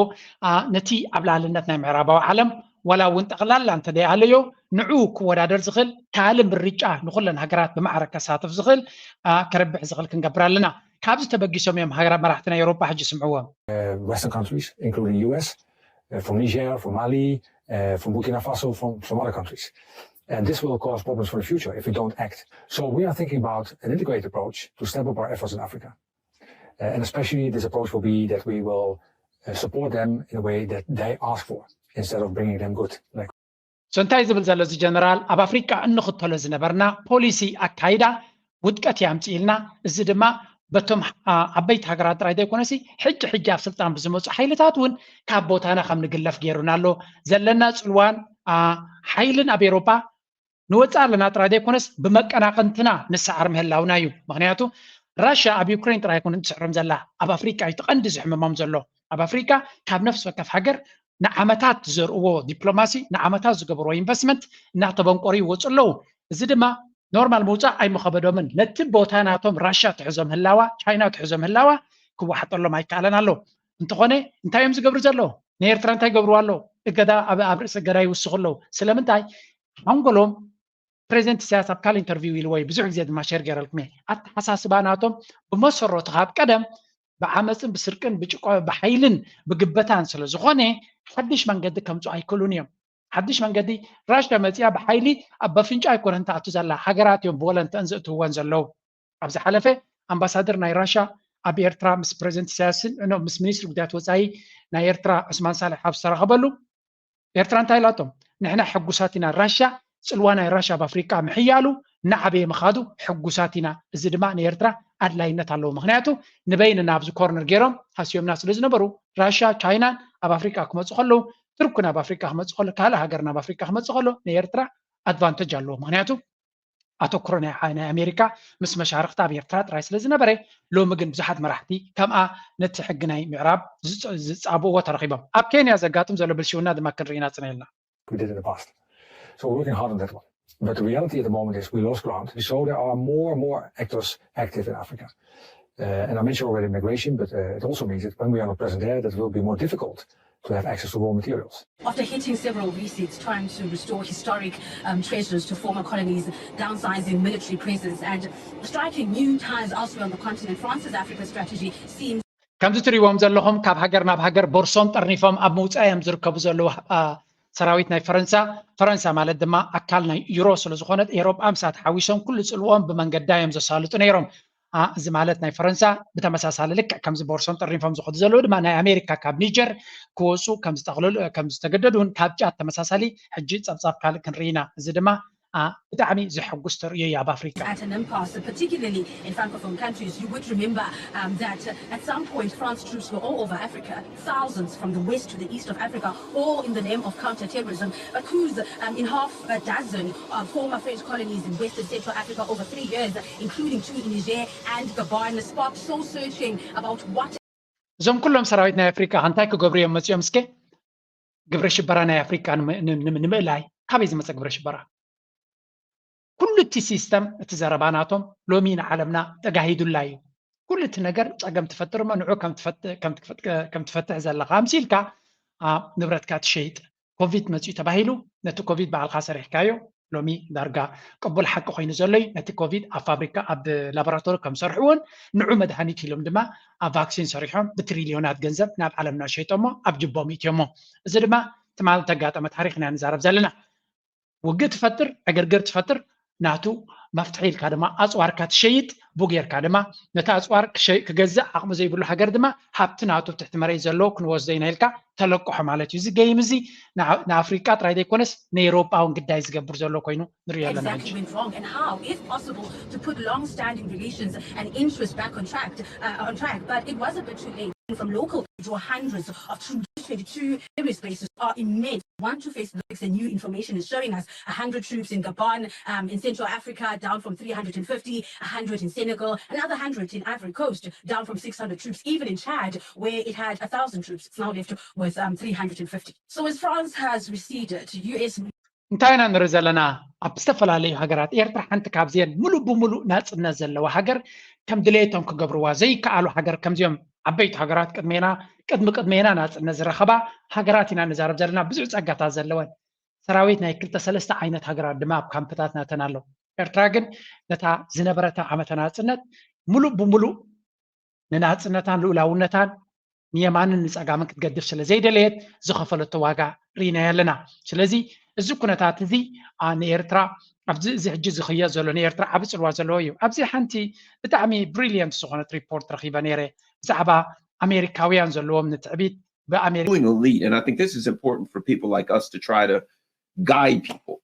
ነቲ ኣብ ላዕልነት ናይ ምዕራባዊ ዓለም ዋላ እውን ጠቕላላ እንተደይኣለዮ ንዑ ክወዳደር ዝኽእል ካልእ ምርጫ ንኩለን ሃገራት ብማዕረ ከሳትፍ ዝኽእል ከረብሕ ዝኽእል ክንገብር ኣለና። ካብዚ ተበጊሶም እዮም ሃገራት መራሕቲ ናይ ኤውሮጳ ሕጂ ስምዕዎም። Western countries, including U S, uh, from Niger, from Mali, uh, from Burkina Faso, from, from other countries. And this will cause problems for the future if we don't act. So we are thinking about an integrated approach to step up our efforts in Africa. Uh, and especially this approach will be that we will uh, support them in a way that they ask for instead of bringing them good. Like So እንታይ ዝብል ዘሎ እዚ ጀነራል፣ ኣብ ኣፍሪቃ እንኽተሎ ዝነበርና ፖሊሲ ኣካይዳ ውድቀት የምፅእልና። እዚ ድማ በቶም ዓበይቲ ሃገራት ጥራይ ዘይኮነሲ ሕጂ ሕጂ ኣብ ስልጣን ብዝመፁ ሓይልታት እውን ካብ ቦታና ከም ንግለፍ ገይሩና ኣሎ። ዘለና ፅልዋን ሓይልን ኣብ ኤውሮጳ ንወፅእ ኣለና ጥራይ ዘይኮነስ ብመቀናቕንትና ንሰዓር ምህላውና እዩ። ምክንያቱ ራሽያ ኣብ ዩክሬን ጥራይ ኣይኮነን ትስዕሮም ዘላ፣ ኣብ ኣፍሪቃ እዩ እቲ ቀንዲ ዝሕምሞም ዘሎ። ኣብ ኣፍሪቃ ካብ ነፍሲ ወከፍ ሃገር ንዓመታት ዝዘርእዎ ዲፕሎማሲ፣ ንዓመታት ዝገበርዎ ኢንቨስትመንት እናተበንቆሩ ይወፁ ኣለዉ። እዚ ድማ ኖርማል ምውፃእ ኣይምኸበዶምን። ነቲ ቦታ ናቶም ራሽያ ትሕዞ ምህላዋ፣ ቻይና ትሕዞ ምህላዋ ክወሓጠሎም ኣይከኣለን ኣሎ። እንተኾነ እንታይ እዮም ዝገብሩ ዘለዉ? ንኤርትራ እንታይ ይገብርዋ ኣለዉ? እገዳ ኣብ ርእሲ እገዳ ይውስኹ ኣለዉ። ስለምንታይ? ሓንጎሎም ፕሬዚደንት ኢሳያስ ኣብ ካልእ ኢንተርቪው ኢልዎ እዩ፣ ብዙሕ ግዜ ድማ ሸር ገይረልኩም እየ። ኣተሓሳስባ ናቶም ብመሰረቱ ካብ ቀደም ብዓመፅን ብስርቅን ብጭቆ ብሓይልን ብግበታን ስለ ዝኾነ ሓድሽ መንገዲ ከምፁ ኣይክእሉን እዮም። ሓድሽ መንገዲ ራሽያ መፂኣ ብሓይሊ ኣብ በፍንጫ ኣይኮነን ትኣቱ ዘላ፣ ሃገራት እዮም ብወለንተን ዘእትውወን ዘለዉ። ኣብ ዝሓለፈ ኣምባሳደር ናይ ራሽያ ኣብ ኤርትራ ምስ ፕሬዚደንት ኢሳያስን ኖ ምስ ሚኒስትሪ ጉዳያት ወፃኢ ናይ ኤርትራ ዑስማን ሳልሕ ኣብ ዝተረኸበሉ ኤርትራ እንታይ ኢላቶም? ንሕና ሕጉሳት ኢና፣ ራሽያ ፅልዋ ናይ ራሽያ ኣብ ኣፍሪቃ ምሕያሉ እናዓበየ ምኻዱ ሕጉሳት ኢና። እዚ ድማ ንኤርትራ ኣድላይነት ኣለዎ። ምክንያቱ ንበይንና ኣብዚ ኮርነር ገይሮም ሃስዮምና ስለ ዝነበሩ ራሽያ ቻይናን ኣብ ኣፍሪቃ ክመፁ ከለዉ ቱርክን ኣብ ኣፍሪቃ ክመፁ ከሎ ካልእ ሃገር ናብ ኣፍሪቃ ክመፁ ከሎ ንኤርትራ ኣድቫንተጅ ኣለዎ። ምክንያቱ ኣተኩሮ ናይ ናይ ኣሜሪካ ምስ መሻርክቲ ኣብ ኤርትራ ጥራይ ስለ ዝነበረ ሎሚ ግን ብዙሓት መራሕቲ ከምኣ ነቲ ሕጊ ናይ ምዕራብ ዝጻብእዎ ተረኺቦም። ኣብ ኬንያ ዘጋጥም ዘሎ ብልሽውና ድማ ክንርኢ ኢና ጽኒሕና። We did in the past. So we're working hard on that one. But the reality at the moment is we lost ground. So there are more and more actors active in Africa. Uh, and I mentioned already migration, but uh, it also means that when we are not present there, that it will be more difficult to have access to raw materials. After hitting several resets, trying to restore historic um, treasures to former colonies, downsizing military presence, and striking new ties elsewhere on the continent, France's Africa strategy seems ከምዚ ትሪእዎም ዘለኹም ካብ ሃገር ናብ ሃገር ቦርሶም ጠርኒፎም ኣብ ምውፃእ እዮም ዝርከቡ ዘለዉ ሰራዊት ናይ ፈረንሳ። ፈረንሳ ማለት ድማ ኣካል ናይ ዩሮ ስለ ዝኾነት ኤሮጳ ምሳ ተሓዊሶም ኩሉ ፅልዎም ብመንገዳ እዮም ዘሳልጡ ነይሮም። እዚ ማለት ናይ ፈረንሳ ብተመሳሳሊ ልክዕ ከምዚ ቦርሶም ጠርኒፎም ዝኸዱ ዘለዉ ድማ ናይ ኣሜሪካ ካብ ኒጀር ክወፁ ከምዝተገደዱን ካብ ጫት ተመሳሳሊ ሕጂ ፀብፃብ ካልእ ክንርኢ ኢና። እዚ ድማ ብጣዕሚ ዘሐጉስ ተርእዮ እዩ ኣብ ኣፍሪካ። At an impasse, particularly in francophone countries, you would remember um, that at some point France troops were all over Africa, thousands from the west to the east of Africa, all in the name of counter-terrorism. But coups um, in half a dozen of former French colonies in western Central Africa over three years, including two in Niger and Gabon, sparked soul-searching about what እዞም ኩሎም ሰራዊት ናይ ኣፍሪካ እንታይ ክገብሩ እዮም መፅኦም? እስከ ግብረ ሽበራ ናይ ኣፍሪካ ንምእላይ ካበይ ዝመፀ ግብረ ሽበራ? ኩሉ እቲ ሲስተም እቲ ዘረባ ናቶም ሎሚ ንዓለምና ተጋሂዱላ እዩ። ኩሉ እቲ ነገር ፀገም ትፈጥር እሞ ንዑ ከም ትፈትሕ ዘለካ ኣምሲልካ ንብረትካ ትሸይጥ። ኮቪድ መፅኡ ተባሂሉ ነቲ ኮቪድ ባዕልካ ሰሪሕካዮ። ሎሚ ዳርጋ ቅቡል ሓቂ ኮይኑ ዘሎ እዩ። ነቲ ኮቪድ ኣብ ፋብሪካ ኣብ ላቦራቶሪ ከም ዝሰርሕዎን ንዑ መድሃኒት ኢሎም ድማ ኣብ ቫክሲን ሰሪሖም ብትሪልዮናት ገንዘብ ናብ ዓለምና ሸይጦሞ ኣብ ጅቦም ኢትዮሞ። እዚ ድማ ትማሊ ተጋጠመ ታሪክ ኢና ንዛረብ ዘለና። ውግእ ትፈጥር፣ ዕግርግር ትፈጥር፣ ናቱ መፍትሒ ኢልካ ድማ ኣፅዋርካ ትሸይጥ፣ ቡ ጌርካ ድማ ነቲ ኣፅዋር ክገዝእ ዓቕሚ ዘይብሉ ሃገር ድማ ሃብቲ ናቱ ትሕቲ መሬት ዘለዎ ክንወስዶ ኢና ኢልካ ተለቅሖ ማለት እዩ። እዚ ገይም እዚ ንኣፍሪቃ ጥራይ ዘይኮነስ ንኤሮጳ እውን ግዳይ ዝገብር ዘሎ ኮይኑ ንሪኦ ኣለና። Exactly went wrong and how, if possible, to put long-standing relations and interests back on track. Uh, on track, but it was a bit too late. From local to hundreds of troops, twenty-two various bases are immense. One to face the new information is showing us a hundred troops in Gabon, um, in Central Africa, down from three hundred and fifty, a hundred in Senegal, another hundred in Ivory Coast, down from six hundred troops, even in Chad, where it had a thousand troops. It's now left with um, three hundred and fifty. So as France has receded, U S እንታይ ኢና ንርኢ ዘለና? ኣብ ዝተፈላለዩ ሃገራት ኤርትራ ሓንቲ ካብዚአን ሙሉእ ብሙሉእ ናፅነት ዘለዋ ሃገር ከም ድሌቶም ክገብርዋ ዘይከኣሉ ሃገር ከምዚኦም ዓበይቲ ሃገራት ቅድሜና ቅድሚ ቅድሜና ናፅነት ዝረኸባ ሃገራት ኢና ንዛረብ ዘለና። ብዙሕ ፀጋታት ዘለወን ሰራዊት ናይ ክልተ ሰለስተ ዓይነት ሃገራት ድማ ኣብ ካምፕታት ናተን ኣሎ። ኤርትራ ግን ነታ ዝነበረታ ዓመተ ናፅነት ሙሉእ ብሙሉእ ንናፅነታን ልኡላውነታን ንየማንን ንፀጋምን ክትገድፍ ስለ ዘይደለየት ዝኸፈለቶ ዋጋ ርኢናዮ ኣለና። ስለዚ እዚ ኩነታት እዚ ንኤርትራ ኣብዚ እዚ ሕጂ ዝኽየድ ዘሎ ንኤርትራ ዓቢ ፅልዋ ዘለዎ እዩ። ኣብዚ ሓንቲ ብጣዕሚ ብሪልየንት ዝኾነት ሪፖርት ረኺበ ነይረ ብዛዕባ ኣሜሪካውያን ዘለዎም ንትዕቢት ብኣሜሪካ ruling elite, and I think this is important for people like us to try to guide people.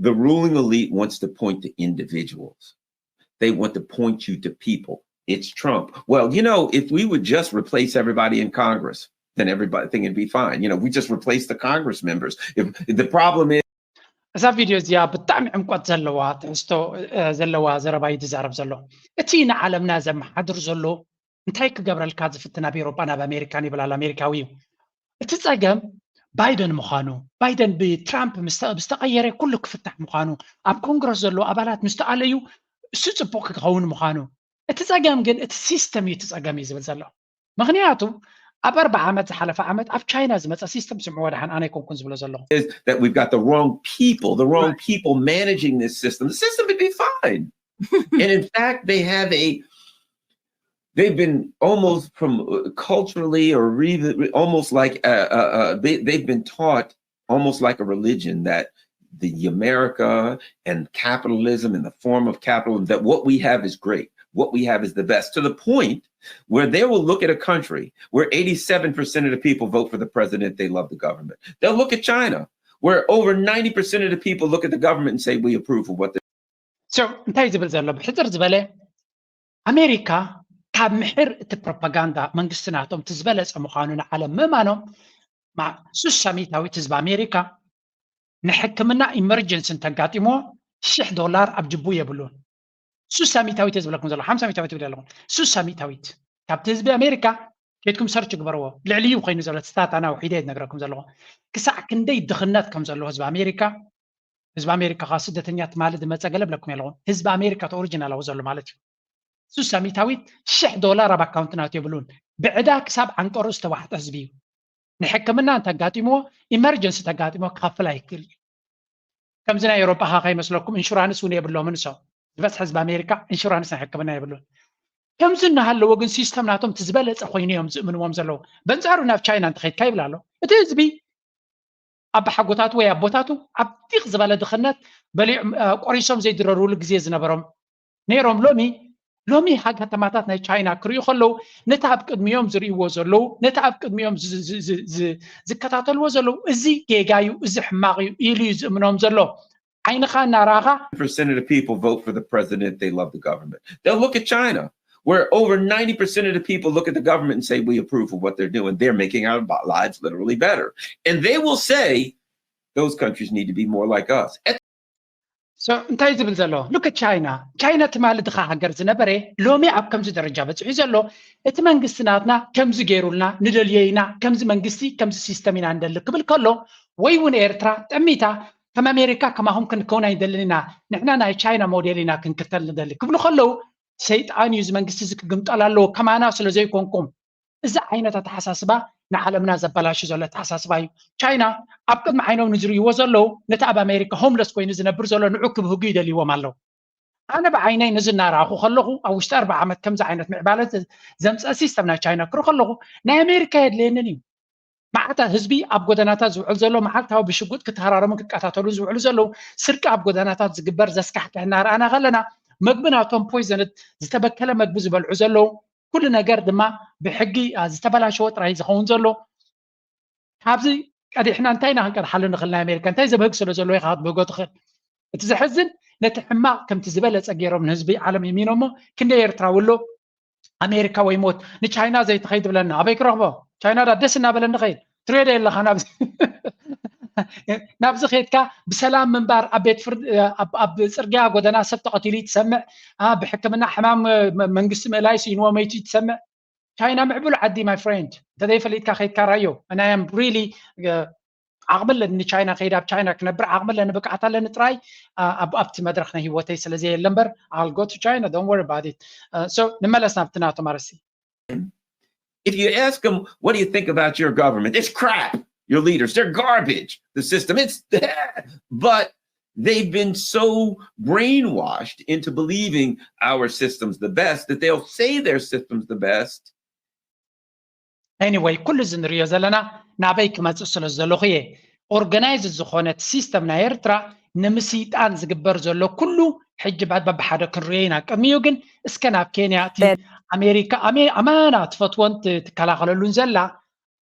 The ruling elite wants to point to individuals. They want to point you to people. It's Trump. Well, you know, if we would just replace everybody in Congress, then everybody thing would be fine. You know, we just replace the Congress members. If the problem is እዛ ቪድዮ እዚኣ ብጣዕሚ ዕምቆት ዘለዋ ትሕዝቶ ዘለዋ ዘረባ እዩ ዝዛረብ ዘሎ። እቲ ንዓለምና ዘመሓድር ዘሎ እንታይ ክገብረልካ ዝፍትን ኣብ ኤሮጳ ናብ ኣሜሪካን ይብል ኣሎ ኣሜሪካዊ እዩ። እቲ ጸገም ባይደን ምዃኑ፣ ባይደን ብትራምፕ ዝተቐየረ ኩሉ ክፍታሕ ምዃኑ፣ ኣብ ኮንግረስ ዘለዉ ኣባላት ምስ ተኣለዩ እሱ ጽቡቕ ክኸውን ምዃኑ። እቲ ጸገም ግን እቲ ሲስተም እዩ እቲ ጸገም እዩ ዝብል ዘሎ። ምኽንያቱ ኣብ ኣርባዓ ዓመት ዝሓለፈ ዓመት ኣብ ቻይና ዝመፀ ሲስተም ስምዕዎ ደሓን ኣነ ኣይኮንኩን ዝብሎ ዘለኹ። is that we've got the wrong people, the wrong people managing this system. The system would be fine. And in fact, they have a they've been almost from uh, culturally or re- almost like uh, uh, uh, they, they've been taught almost like a religion that the America and capitalism and the form of capitalism, that what we have is great, what we have is the best, to the point where they will look at a country where eighty-seven percent of the people vote for the president, they love the government. They'll look at China, where over ninety percent of the people look at the government and say, "We approve of what they're." So እንታይ ዝብል ዘሎ ብሕፅር ዝበለ ኣሜሪካ ካብ ምሕር እቲ ፕሮፓጋንዳ መንግስቲ ናቶም እቲ ዝበለፀ ምዃኑ ንዓለም ምእማኖም ሱሳ ሚታዊት ህዝቢ ኣሜሪካ ንሕክምና ኢመርጀንሲ እንተጋጢሞ ሽሕ ዶላር ኣብ ጅቡ የብሉን። ሱሳ ሚታዊት ዝብለኩም ዘሎ ሓምሳ ሚታዊት ይብል ኣለኹ። ሱሳ ሚታዊት ካብቲ ህዝቢ ኣሜሪካ ኬድኩም ሰርች ግበርዎ። ልዕሊ እዩ ኮይኑ ዘሎ ስታት ኣና ውሒደ ዝነግረኩም ዘለኹ ክሳዕ ክንደይ ድኽነት ከም ዘለዎ ህዝቢ ኣሜሪካ። ህዝቢ ኣሜሪካ ካብ ስደተኛ ትማሊ ዝመፀ ገለ ብለኩም ኣለኹ። ህዝቢ ኣሜሪካ እቲ ኦሪጂናላዊ ዘሎ ማለት እዩ። ሱሳ ሚታዊት ሽሕ ዶላር ኣብ ኣካውንት ናቱ የብሉን። ብዕዳ ክሳብ ዓንቀሩ ዝተዋሕጠ ህዝቢ እዩ። ንሕክምና እንተጋጢምዎ ኢመርጀንሲ ተጋጢሞ ክኸፍል ኣይክእል እዩ። ከምዚ ናይ ኤውሮጳ ኸ ከይመስለኩም ኢንሹራንስ እውን የብሎምን። እሶም ዝበዝሐ ህዝቢ ኣሜሪካ ኢንሹራንስ ናይ ሕክምና የብሉን። ከምዚ እናሃለዎ ግን ሲስተም ናቶም እቲ ዝበለፀ ኮይኑ እዮም ዝእምንዎም ዘለዉ። በንፃሩ ናብ ቻይና እንተኸይድካ ይብል ኣሎ እቲ ህዝቢ ኣባሓጎታቱ ወይ ኣቦታቱ ኣብ ዲቕ ዝበለ ድኽነት በሊዖም ቆሪሶም ዘይድረርሉ ግዜ ዝነበሮም ነይሮም። ሎሚ ሎሚ ሃ ከተማታት ናይ ቻይና ክርእዩ ከለዉ ነቲ ኣብ ቅድሚኦም ዝርእይዎ ዘለዉ ነቲ ኣብ ቅድሚኦም ዝከታተልዎ ዘለዉ እዚ ጌጋ እዩ፣ እዚ ሕማቕ እዩ ኢሉ እዩ ዝእምኖም ዘሎ። ዓይንኻ እናረኣኻ percent of the people vote for the president if they love the government. They'll look at China, where over ninety percent of the people look at the government and say, "We approve of what they're doing. They're making our lives literally better." And they will say, "Those countries need to be more like us." So እንታይ ዝብል ዘሎ? Look at China. ቻይና ትማሊ ድኻ ሃገር ዝነበረ ሎሚ ኣብ ከምዚ ደረጃ በፂሑ ዘሎ እቲ መንግስቲ ናትና ከምዚ ገይሩልና ንደልዮ ኢና፣ ከምዚ መንግስቲ ከምዚ ሲስተም ኢና ንደሊ ክብል ከሎ ወይ እውን ኤርትራ ጠሚታ ከም ኣሜሪካ ከማኹም ክንከውን ኣይንደልን ኢና፣ ንሕና ናይ ቻይና ሞዴል ኢና ክንክተል ንደሊ ክብሉ ከለዉ ሰይጣን እዩ እዚ መንግስቲ እዚ ክግምጠል ኣለዎ ከማና ስለ ዘይኮንኩም። እዚ ዓይነት ኣተሓሳስባ ንዓለምና ዘበላሹ ዘሎ ኣተሓሳስባ እዩ። ቻይና ኣብ ቅድሚ ዓይኖም ንዝርእይዎ ዘለዉ ነቲ ኣብ ኣሜሪካ ሆምለስ ኮይኑ ዝነብር ዘሎ ንዑ ክብህጉ ይደልይዎም ኣለዉ። ኣነ ብዓይነይ ነዚ እናረኣኹ ከለኹ ኣብ ውሽጢ ኣርባዓ ዓመት ከምዚ ዓይነት ምዕባለ ዘምፀአ ሲስተም ናይ ቻይና ክርኢ ከለኹ ናይ ኣሜሪካ የድልየንን እዩ። መዓት ህዝቢ ኣብ ጎደናታት ዝውዕል ዘሎ መዓልታዊ ብሽጉጥ ክተሃራረሙን ክቀታተሉን ዝውዕሉ ዘለዉ ስርቂ ኣብ ጎደናታት ዝግበር ዘስካሕክሕ እናረኣና ከለና መግቢ ናቶም ፖይዘንት ዝተበከለ መግቢ ዝበልዑ ዘለዉ ኩሉ ነገር ድማ ብሕጊ ዝተበላሸወ ጥራይ ዝኸውን ዘሎ ካብዚ ቀዲሕና እንታይ ኢና ክንቀድሓሉ ንኽእል? ናይ ኣሜሪካ እንታይ ዘብህግ ስለ ዘሎ ኢኻ ክትብህጎ ትኽእል? እቲ ዘሕዝን ነቲ ሕማቕ ከምቲ ዝበለጸ ገይሮም ንህዝቢ ዓለም ይሚኖሞ ክንደይ ኤርትራዊ ኣሎ ኣሜሪካ ወይ ሞት ንቻይና ዘይትኸይድ ብለና ኣበይ ክረኽቦ? ቻይና ዳ ደስ እናበለኒ ኸይድ ትሬደ የለኻ ናብዚ ናብዚ ኸይድካ ብሰላም ምንባር ኣብ ቤት ፍርድ ኣብ ጽርግያ ጎደና ሰብ ተቐቲሉ ትሰምዕ ብሕክምና ሕማም መንግስቲ ምእላይ ስኢንዎ መይቱ ትሰምዕ ቻይና ምዕቡል ዓዲ my friend እንተዘይፈሊጥካ ከይድካ ራዮ and I am really ዓቕሚ ኣለኒ ንቻይና ከይድ ኣብ ቻይና ክነብር ዓቕሚ ኣለኒ ብቅዓት ኣለኒ ጥራይ ኣብቲ መድረክ ናይ ህይወተይ ስለዘየለ እምበር I'll go to China don't worry about it so ንመለስ ናብቲ ናቶም ኣርእስቲ If you ask them, "What do you think about your government?" It's crap. Your leaders, they're garbage. The system, it's but they've been so brainwashed into believing our system's the best that they'll say their system's the best. Anyway ኩሉ እዚ ንሪኦ ዘለና ናበይ ክመፅእ ስለ ዘለኹ እየ organized ዝኾነት system ናይ ኤርትራ ንምስይጣን ዝግበር ዘሎ ኩሉ ሕጂ በብሓደ ክንሪኦ ኢና ቅድሚኡ ግን እስከ ናብ ኬንያ እቲ ኣሜሪካ ኣማና ትፈትዎን ትከላኸለሉን ዘላ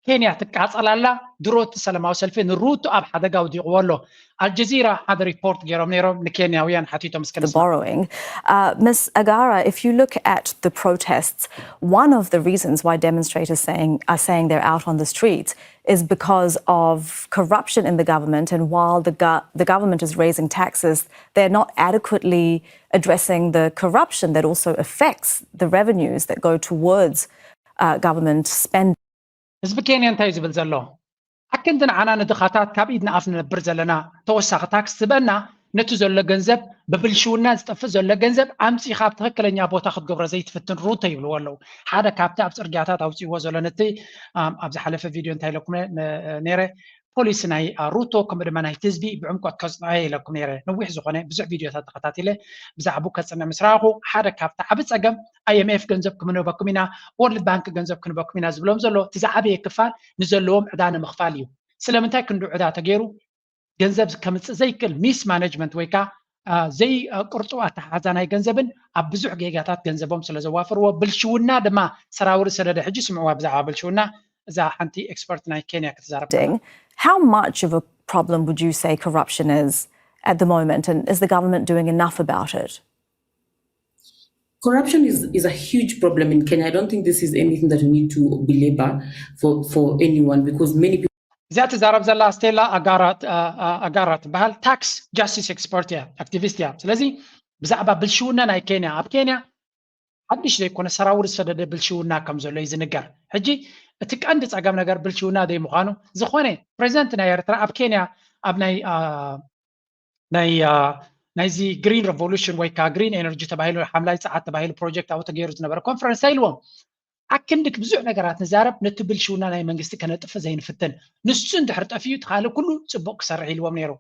ኬንያ ትቃፀል ኣላ ድሮ እቲ ሰላማዊ ሰልፊ ንሩቶ ኣብ ሓደጋ ኣውዲቕዎ ኣሎ ኣልጀዚራ ሓደ ሪፖርት ገይሮም ነይሮም ንኬንያውያን ሓቲቶም እስከ the borrowing. Uh, Miss Agara, if you look at the protests, one of the reasons why demonstrators saying are saying they're out on the street is because of corruption in the government. And while the, go- the government is raising taxes, they're not adequately addressing the corruption that also affects the revenues that go towards uh, government spending. ህዝቢ ኬንያ እንታይ ዝብል ዘሎ ኣክንዲ ንዓና ንድኻታት ካብ ኢድ ንኣፍ ንነብር ዘለና ተወሳኺ ታክስ ትበና ነቲ ዘሎ ገንዘብ ብብልሽውና ዝጠፍእ ዘሎ ገንዘብ ኣምፂኻ ኣብ ትኽክለኛ ቦታ ክትገብሮ ዘይትፍትን ሩቶ ይብልዎ ኣለዉ ሓደ ካብቲ ኣብ ፅርግያታት ኣውፅእዎ ዘሎ ነቲ ኣብ ዝሓለፈ ቪድዮ እንታይ ኢለኩም ነረ ፖሊሲ ናይ ሩቶ ከምኡ ድማ ናይቲ ህዝቢ ብዕምቆት ከፅንዖ ኢለኩም ነይረ። ነዊሕ ዝኾነ ብዙሕ ቪድዮታት ተኸታቲለ ብዛዕባኡ ከፅንዕ ምስ ረኣኹ ሓደ ካብቲ ዓቢ ፀገም ኣይኤምኤፍ ገንዘብ ክንህበኩም ኢና፣ ወርልድ ባንክ ገንዘብ ክንህበኩም ኢና ዝብሎም ዘሎ እቲ ዝዓበየ ክፋል ንዘለዎም ዕዳ ንምኽፋል እዩ። ስለምንታይ ክንዱ ዕዳ ተገይሩ ገንዘብ ከምፅእ ዘይክእል ሚስ ማኔጅመንት ወይ ከዓ ዘይቅርጡ ኣተሓሕዛ ናይ ገንዘብን ኣብ ብዙሕ ጌጋታት ገንዘቦም ስለ ዘዋፈርዎ ብልሽውና ድማ ሰራውሪ ሰደደ። ሕጂ ስምዕዋ ብዛዕባ ብልሽውና እዛ ሓንቲ ኤክስፐርት ናይ ኬንያ ክትዛረብ። How much of a problem would you say corruption is at the moment, and is the government doing enough about it? Corruption is, is a huge problem in Kenya. I don't think this is anything that we need to belabor for, for anyone, because many people እዚኣ ትዛረብ ዘላ ስቴላ ኣጋራ ትበሃል። ታክስ ጃስቲስ ኤክስፐርት እያ፣ ኣክቲቪስት እያ። ስለዚ ብዛዕባ ብልሽውና ናይ ኬንያ፣ ኣብ ኬንያ ሓድሽ ዘይኮነ ሰራውር ዝሰደደ ብልሽውና ከም ዘሎ እዩ ዝንገር። ሕጂ እቲ ቀንዲ ፀገም ነገር ብልሽውና ዘይምዃኑ ዝኾነ ፕሬዚደንት ናይ ኤርትራ ኣብ ኬንያ ኣብ ናይ ናይ ናይዚ ግሪን ሬቮሉሽን ወይ ከዓ ግሪን ኤነርጂ ተባሂሉ ሓምላይ ፀዓት ተባሂሉ ፕሮጀክት ኣብኡ ተገይሩ ዝነበረ ኮንፈረንስ እንታይ ኢልዎም? ኣክንዲ ብዙሕ ነገራት ንዛረብ ነቲ ብልሽውና ናይ መንግስቲ ከነጥፍ ዘይንፍትን፣ ንሱ እንድሕር ጠፊኡ እቲ ካልእ ኩሉ ፅቡቅ ክሰርሕ ኢልዎም ነይሩ።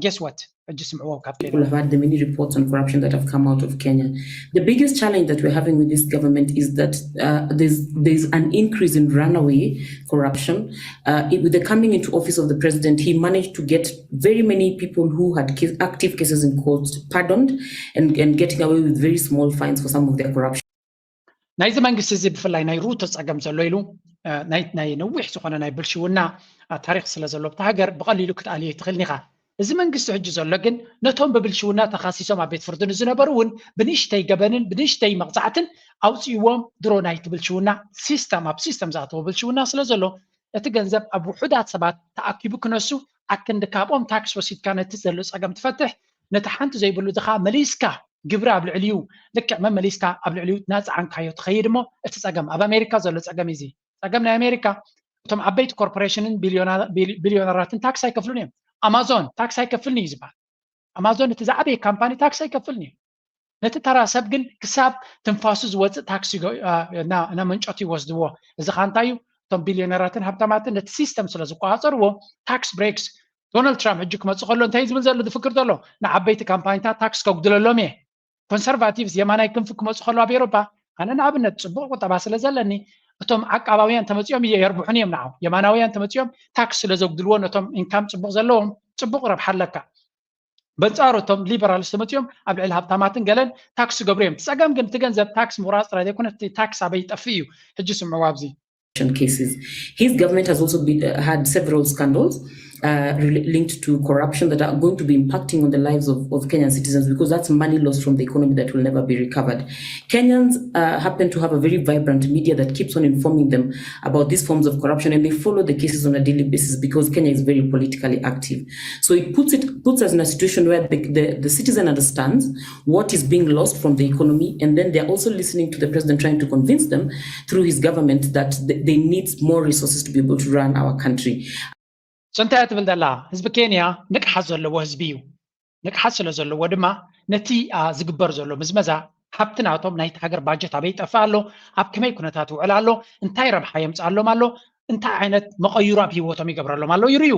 Guess what? ሕጂ ስምዕዎም ካብ People have had the many reports on corruption that have come out of Kenya. The biggest challenge that we're having with this government is that uh, there's there's an increase in runaway corruption. Uh, it, with the coming into office of the president, he managed to get very many people who had ca- active cases in court pardoned and, and getting away with very small fines for some of their corruption. ናይዚ መንግስቲ እዚ ብፍላይ ናይ ሩቶ ፀገም ዘሎ ኢሉ ናይ ነዊሕ ዝኾነ ናይ ብልሽውና ታሪክ ስለ ዘሎ ብቲ ሃገር ብቐሊሉ ክትኣልዮ ይትኽእልን ኢኻ። እዚ መንግስቲ ሕጂ ዘሎ ግን ነቶም ብብልሽውና ተኻሲሶም ኣብ ቤት ፍርዲ ንዝነበሩ እውን ብንእሽተይ ገበንን ብንእሽተይ መቕፃዕትን ኣውፅእዎም። ድሮ ናይቲ ብልሽውና ሲስተም ኣብ ሲስተም ዝኣተወ ብልሽውና ስለ ዘሎ እቲ ገንዘብ ኣብ ውሑዳት ሰባት ተኣኪቡ ክነሱ ኣክንዲ ካብኦም ታክስ ወሲድካ ነቲ ዘሎ ፀገም ትፈትሕ፣ ነቲ ሓንቲ ዘይብሉ ድኻ መሊስካ ግብሪ ኣብ ልዕሊኡ ልክዕ መመሊስካ ኣብ ልዕሊኡ እናፀዓንካዮ ትኸይድ እሞ እቲ ፀገም ኣብ ኣሜሪካ ዘሎ ፀገም እዩ። እዚ ፀገም ናይ ኣሜሪካ እቶም ዓበይቲ ኮርፖሬሽንን ቢልዮነራትን ታክስ ኣይከፍሉን እዮም። ኣማዞን ታክስ ኣይከፍልን እዩ ዝበሃል። ኣማዞን እቲ ዝዓበየ ካምፓኒ ታክስ ኣይከፍልን እዩ። ነቲ ተራ ሰብ ግን ክሳብ ትንፋሱ ዝወፅእ ታክስ እናመንጨቱ ይወስድዎ። እዚ ከዓ እንታይ እዩ? እቶም ቢልዮነራትን ሃብታማትን ነቲ ሲስተም ስለ ዝቆፃፀርዎ ታክስ ብሬክስ። ዶናልድ ትራምፕ ሕጂ ክመፅእ ከሎ እንታይ ዝብል ዘሎ ዝፍክር ዘሎ ንዓበይቲ ካምፓኒታት ታክስ ከጉድለሎም እየ። ኮንሰርቫቲቭስ የማናይ ክንፊ ክመፁ ከሎ ኣብ ኤሮፓ ኣነ ንኣብነት ፅቡቅ ቁጠባ ስለ ዘለኒ እቶም ዓቃባውያን ተመፂኦም የርብሑን እዮም። ንዓው የማናውያን ተመፂኦም ታክስ ስለ ዘጉድልዎ ነቶም ኢንካም ፅቡቅ ዘለዎም ፅቡቅ ረብሓ ኣለካ። በንፃሩ እቶም ሊበራልስ ተመፂኦም ኣብ ልዕሊ ሃብታማትን ገለን ታክስ ዝገብሩ እዮም። እቲ ፀገም ግን እቲ ገንዘብ ታክስ ምቁራፅ ጥራይ ዘይኮነ እቲ ታክስ ኣበይ ይጠፍእ እዩ። ሕጂ ስምዕዎ ኣብዚ። Cases. His government has also been, uh, had several scandals uh, re- linked to corruption that are going to be impacting on the lives of, of Kenyan citizens, because that's money lost from the economy that will never be recovered. Kenyans uh, happen to have a very vibrant media that keeps on informing them about these forms of corruption, and they follow the cases on a daily basis because Kenya is very politically active. So it puts it puts us in a situation where the, the, the citizen understands what is being lost from the economy, and then they're also listening to the president trying to convince them through his government that th- they need more resources to be able to run our country. So እንታይ ትብል ዘላ? ህዝቢ ኬንያ ንቅሓት ዘለዎ ህዝቢ እዩ። ንቅሓት ስለ ዘለዎ ድማ ነቲ ዝግበር ዘሎ ምዝመዛ ሃብቲ ናቶም ናይቲ ሃገር ባጀት ኣበይ ይጠፍእ ኣሎ፣ ኣብ ከመይ ኩነታት ይውዕል ኣሎ፣ እንታይ ረብሓ የምፅኣሎም ኣሎ፣ እንታይ ዓይነት መቐይሮ ኣብ ህይወቶም ይገብረሎም ኣሎ ይርእዩ።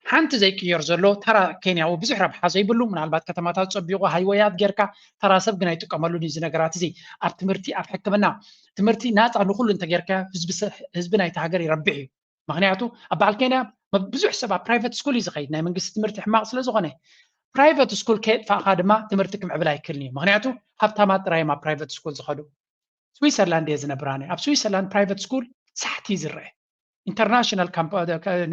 ሓንቲ ዘይቅየር ዘሎ ተራ ኬንያዊ ብዙሕ ረብሓ ዘይብሉ፣ ምናልባት ከተማታት ፀቢቑ ሃይወያት ጌርካ፣ ተራ ሰብ ግን ኣይጥቀመሉን እዩ እዚ ነገራት እዚ። ኣብ ትምህርቲ፣ ኣብ ሕክምና፣ ትምህርቲ ናፃ ንኩሉ እንተጌርካ ህዝቢ ናይቲ ሃገር ይረብሕ እዩ። ምክንያቱ ኣብ በዓል ኬንያ ብዙሕ ሰብ ኣብ ፕራይቨት ስኩል እዩ ዝኸይድ፣ ናይ መንግስቲ ትምህርቲ ሕማቕ ስለ ዝኾነ። ፕራይቨት ስኩል ከየጥፋእካ ድማ ትምህርቲ ክምዕብል ኣይክእልን እዩ። ምክንያቱ ሃብታማት ጥራይ እዮም ኣብ ፕራይቨት ስኩል ዝኸዱ። ስዊሰርላንድ እየ ዝነብር ኣነ። ኣብ ስዊሰርላንድ ፕራይቨት ስኩል ሳሕቲ እዩ ዝረአ። ኢንተርናሽናል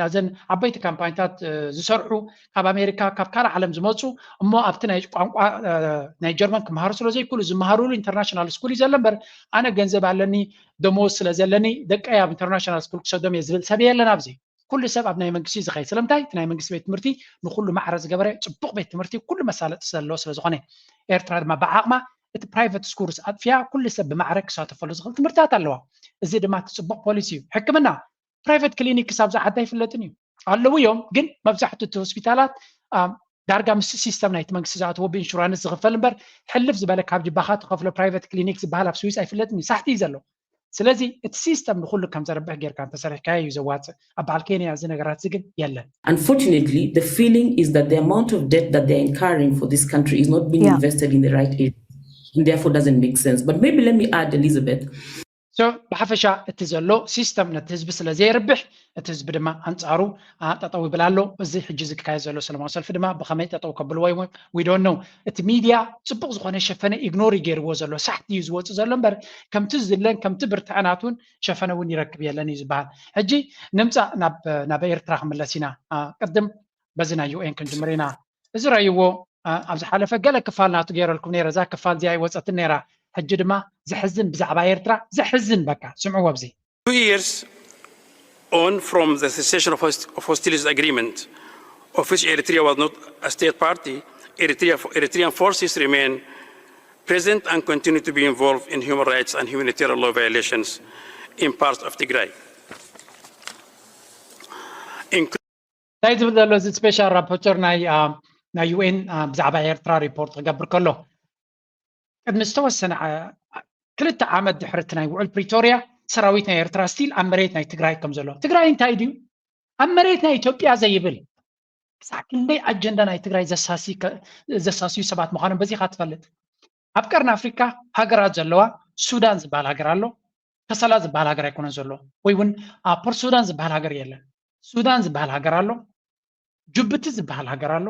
ናዘን ዓበይቲ ካምፓኒታት ዝሰርሑ ካብ ኣሜሪካ ካብ ካልእ ዓለም ዝመፁ እሞ ኣብቲ ናይ ቋንቋ ናይ ጀርመን ክመሃሩ ስለ ዘይክእሉ ዝመሃሩሉ ኢንተርናሽናል ስኩል እዩ ዘሎ እምበር ኣነ ገንዘብ ኣለኒ ደሞዝ ስለ ዘለኒ ደቀይ ኣብ ኢንተርናሽናል ስኩል ክሰዶም እየ ዝብል ሰብ የለን ኣብዚ። ኩሉ ሰብ ኣብ ናይ መንግስቲ እዩ ዝኸይድ። ስለምንታይ? እቲ ናይ መንግስቲ ቤት ትምህርቲ ንኩሉ ማዕረ ዝገበረ ፅቡቕ ቤት ትምህርቲ ኩሉ መሳለጢ ዘለዎ ስለ ዝኾነ። ኤርትራ ድማ ብዓቕማ እቲ ፕራይቨት ስኩልስ ኣጥፊኣ ኩሉ ሰብ ብማዕረ ክሳተፈሉ ዝኽእል ትምህርትታት ኣለዋ። እዚ ድማ እቲ ፅቡቕ ፖሊሲ እዩ። ሕክምና ፕራይቨት ክሊኒክ ክሳብ ዝዓዳ ኣይፍለጥን እዩ። ኣለዉ እዮም፣ ግን መብዛሕትኡ እቲ ሆስፒታላት ዳርጋ ምስ ሲስተም ናይቲ መንግስቲ ዝኣተዎ ብኢንሹራንስ ዝኽፈል እምበር ሕልፍ ዝበለ ካብ ጅባኻ ትኸፍሎ ፕራይቨት ክሊኒክ ዝበሃል ኣብ ስዊስ ኣይፍለጥን እዩ። ሳሕቲ እዩ ዘሎ። ስለዚ እቲ ሲስተም ንኩሉ ከም ዘርብሕ ጌርካ እንተሰሪሕካዮ እዩ ዘዋፅእ። ኣብ በዓል ኬንያ እዚ ነገራት እዚ ግን የለን። Unfortunately, the feeling is that the amount of debt that they're incurring for this country is not being Yeah. invested in the right area and therefore doesn't make sense. But maybe let me add, Elizabeth. So ብሓፈሻ እቲ ዘሎ ሲስተም ነቲ ህዝቢ ስለ ዘየርብሕ እቲ ህዝቢ ድማ ኣንፃሩ አ፣ ጠጠው ይብል ኣሎ። እዚ ሕጂ ዝካየድ ዘሎ ሰላማዊ ሰልፊ ድማ ብኸመይ ጠጠው ከብልዎ እዮም? We don't know። እቲ ሚድያ ፅቡቅ ዝኾነ ሸፈነ ኢግኖር ይገይርዎ ዘሎ ሳሕቲ እዩ ዝወፅእ ዘሎ እምበር ከምቲ ዝድለን ከምቲ ብርትዐናት እውን ሸፈነ እውን ይረክብ የለን እዩ ዝበሃል። ሕጂ ንምፃእ ናብ ናብ ኤርትራ ክምለስ ኢና። አ፣ ቅድም በዚ ናይ ዩ ኤን ክንጅምር ኢና። እዚ ረእይዎ አ፣ ኣብ ዝሓለፈ ገለ ክፋል ናቱ ገይረልኩም ነይረ። እዛ ክፋል እዚኣ ኣይወፀትን ነይራ። ሕጂ ድማ ዘሕዝን ብዛዕባ ኤርትራ ዘሕዝን በቃ ስምዕዎ ኣብዚ Two years on from the cessation of, host- of hostilities agreement, of which Eritrea was not a state party, Eritrea, Eritrean forces remain present and continue to be involved in human rights and humanitarian law violations in parts of Tigray. Including እንታይ ዝብል ዘሎ እዚ ስፔሻል ራፖርተር ናይ አ፣ ናይ ዩ ኤን አ፣ ብዛዕባ ኤርትራ ሪፖርት ክገብር ከሎ ቅድሚ ዝተወሰነ ዓ- ክልተ ዓመት ድሕሪ እቲ ናይ ውዕል ፕሪቶርያ ሰራዊት ናይ ኤርትራ ስቲል ኣብ መሬት ናይ ትግራይ ከም ዘሎ ትግራይ እንታይ ድዩ ኣብ መሬት ናይ ኢትዮጵያ ዘይብል ክሳዕ ክንደይ ኣጀንዳ ናይ ትግራይ ዘሳሲ ከ- ዘሳስዩ ሰባት ምዃኖም በዚኻ ትፈልጥ። ኣብ ቀርኒ ኣፍሪካ ሃገራት ዘለዋ ሱዳን ዝበሃል ሃገር ኣሎ። ከሰላ ዝበሃል ሃገር ኣይኮነን ዘሎ ወይ እውን ፖርት ሱዳን ዝበሃል ሃገር የለን። ሱዳን ዝበሃል ሃገር ኣሎ። ጅቡቲ ዝበሃል ሃገር ኣሎ።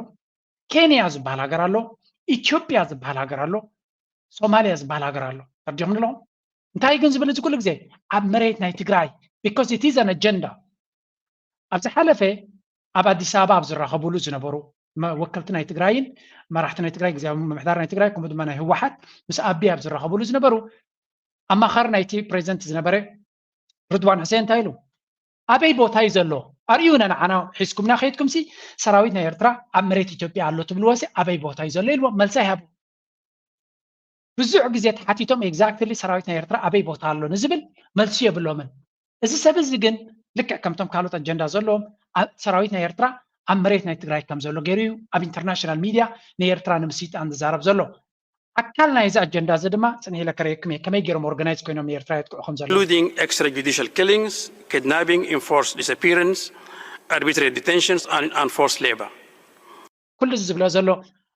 ኬንያ ዝበሃል ሃገር ኣሎ። ኢትዮጵያ ዝበሃል ሃገር ኣሎ። ሶማሊያ ዝበሃል ሃገር ኣሎ። ተርዲኹም ኣለኹም። እንታይ ግን ዝብል እዚ ኩሉ ግዜ ኣብ መሬት ናይ ትግራይ because it is an agenda። ኣብ ዝሓለፈ ኣብ ኣዲስ ኣበባ ኣብ ዝራኸቡሉ ዝነበሩ መ- ወከልቲ ናይ ትግራይን መራሕቲ ናይ ትግራይ ግዜያዊ ምምሕዳር ናይ ትግራይ ከምኡ ድማ ናይ ህወሓት ምስ ኣቢ ኣብ ዝራኸቡሉ ዝነበሩ ኣማኻሪ ናይቲ ፕሬዚደንት ዝነበረ ርድዋን ሕሴን እንታይ ኢሉ ኣበይ ቦታ እዩ ዘሎ ኣርእዩና ንዓና ሒዝኩምና ከይድኩምሲ ሰራዊት ናይ ኤርትራ ኣብ መሬት ኢትዮጵያ ኣሎ ትብልዎሲ ኣበይ ቦታ እዩ ዘሎ ኢልዎ መልሲ ኣይሃቡ ብዙሕ ግዜ ተሓቲቶም exactly ሰራዊት ናይ ኤርትራ ኣበይ ቦታ ኣሎ ንዝብል መልሲ የብሎምን እዚ ሰብ እዚ ግን ልክዕ ከምቶም ካልኦት ኣጀንዳ ዘለዎም ሰራዊት ናይ ኤርትራ ኣብ መሬት ናይ ትግራይ ከም ዘሎ ገይሩ እዩ ኣብ ኢንተርናሽናል ሚድያ ንኤርትራ ንምስይጣን ዝዛረብ ዘሎ ኣካል ናይዚ ኣጀንዳ እዚ ድማ ፅንሕ ኢለ ከርእየኩም እየ ከመይ ገይሮም ኦርጋናይዝ ኮይኖም ንኤርትራ የጥቅዑ ከም ዘሎ including extrajudicial killings, kidnapping, enforced disappearance, arbitrary detentions, and unforced labor. ኩሉ እዚ ዝብሎ ዘሎ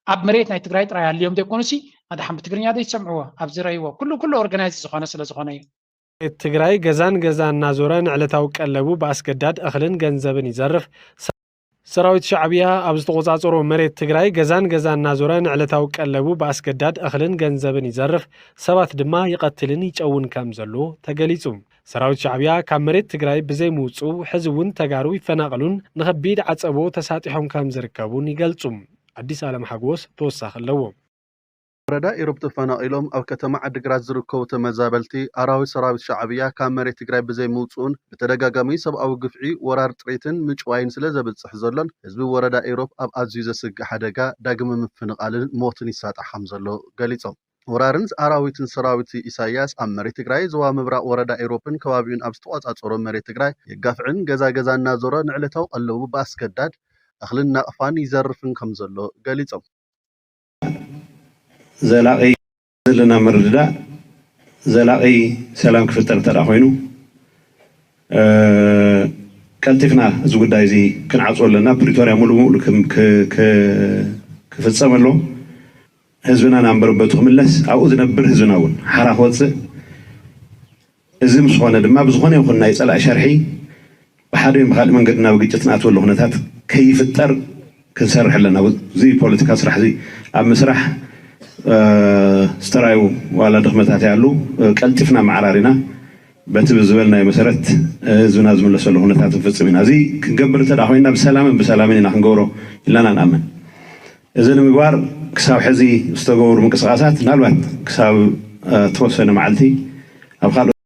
ኣብ መሬት ናይ ትግራይ ጥራይ ኣልዮም ዘይኮኑሲ ኣድሓን ብትግርኛ ዘይትሰምዕዎ ኣብ ዝረእይዎ ኩሉ ኩሉ ኦርጋናይዝ ዝኾነ ስለ ዝኾነ እዩ ትግራይ ገዛን ገዛ እናዞረ ንዕለታዊ ቀለቡ ብኣስገዳድ እኽልን ገንዘብን ይዘርፍ። ሰራዊት ሻዕብያ ኣብ ዝተቆጻጸሮ መሬት ትግራይ ገዛን ገዛ እናዞረ ንዕለታዊ ቀለቡ ብኣስገዳድ እኽልን ገንዘብን ይዘርፍ፣ ሰባት ድማ ይቐትልን ይጨውን ከም ዘሎ ተገሊጹ። ሰራዊት ሻዕብያ ካብ መሬት ትግራይ ብዘይምውፅኡ ሕዚ እውን ተጋሩ ይፈናቐሉን ንኸቢድ ዓፀቦ ተሳጢሖም ከም ዝርከቡን ይገልጹ። ኣዲስ ኣለም ሓጎስ ተወሳኺ ኣለዎ። ወረዳ ኢሮብ ተፈናቒሎም ኣብ ከተማ ዓዲግራት ዝርከቡ ተመዛበልቲ ኣራዊት ሰራዊት ሻዕብያ ካብ መሬት ትግራይ ብዘይምውፅኡን ብተደጋጋሚ ሰብኣዊ ግፍዒ፣ ወራር፣ ጥሪትን ምጭዋይን ስለ ዘብፅሕ ዘሎን ህዝቢ ወረዳ ኢሮብ ኣብ ኣዝዩ ዘስግእ ሓደጋ ዳግመ ምፍንቓልን ሞትን ይሳጣሕ ከም ዘሎ ገሊፆም። ወራርን ኣራዊትን ሰራዊት ኢሳያስ ኣብ መሬት ትግራይ ዞባ ምብራቕ ወረዳ ኢሮብን ከባቢኡን ኣብ ዝተቋፃፀሮ መሬት ትግራይ የጋፍዕን ገዛ ገዛ እናዞረ ንዕለታዊ ቀለቡ ብኣስገዳድ እኽልን ናቕፋን ይዘርፍን ከም ዘሎ ገሊፆም። ዘላቒ ዘለና ምርድዳእ ዘላቒ ሰላም ክፍጠር እንተ ኮይኑ ቀልጢፍና እዚ ጉዳይ እዚ ክንዓፅዎ ኣለና። ፕሪቶርያ ሙሉ ሙሉ ክፍፀም ኣለዎ። ህዝብና ናብ መረበቱ ክምለስ ኣብኡ ዝነብር ህዝብና እውን ሓራ ክወፅእ እዚ ምስ ኾነ ድማ ብዝኾነ ይኹን ናይ ፀላኢ ሸርሒ ብሓደ ወይ ብካልእ መንገዲ ናብ ግጭት ንኣትወሉ ኩነታት ከይፍጠር ክንሰርሕ ኣለና። እዚ ፖለቲካ ስራሕ እዚ ኣብ ምስራሕ ዝተራዩ ዋላ ድኽመታት ይሃሉ ቀልጢፍና መዓራሪና በቲ ብዝበልናዮ መሰረት ህዝብና ዝምለሰሉ ኩነታት ንፍፅም ኢና። እዚ ክንገብር እንተ ኮይንና ብሰላምን ብሰላምን ኢና ክንገብሮ ኢልና ንኣምን። እዚ ንምግባር ክሳብ ሕዚ ዝተገበሩ ምንቅስቃሳት ምናልባት ክሳብ ተወሰነ መዓልቲ ኣብ ካልኦት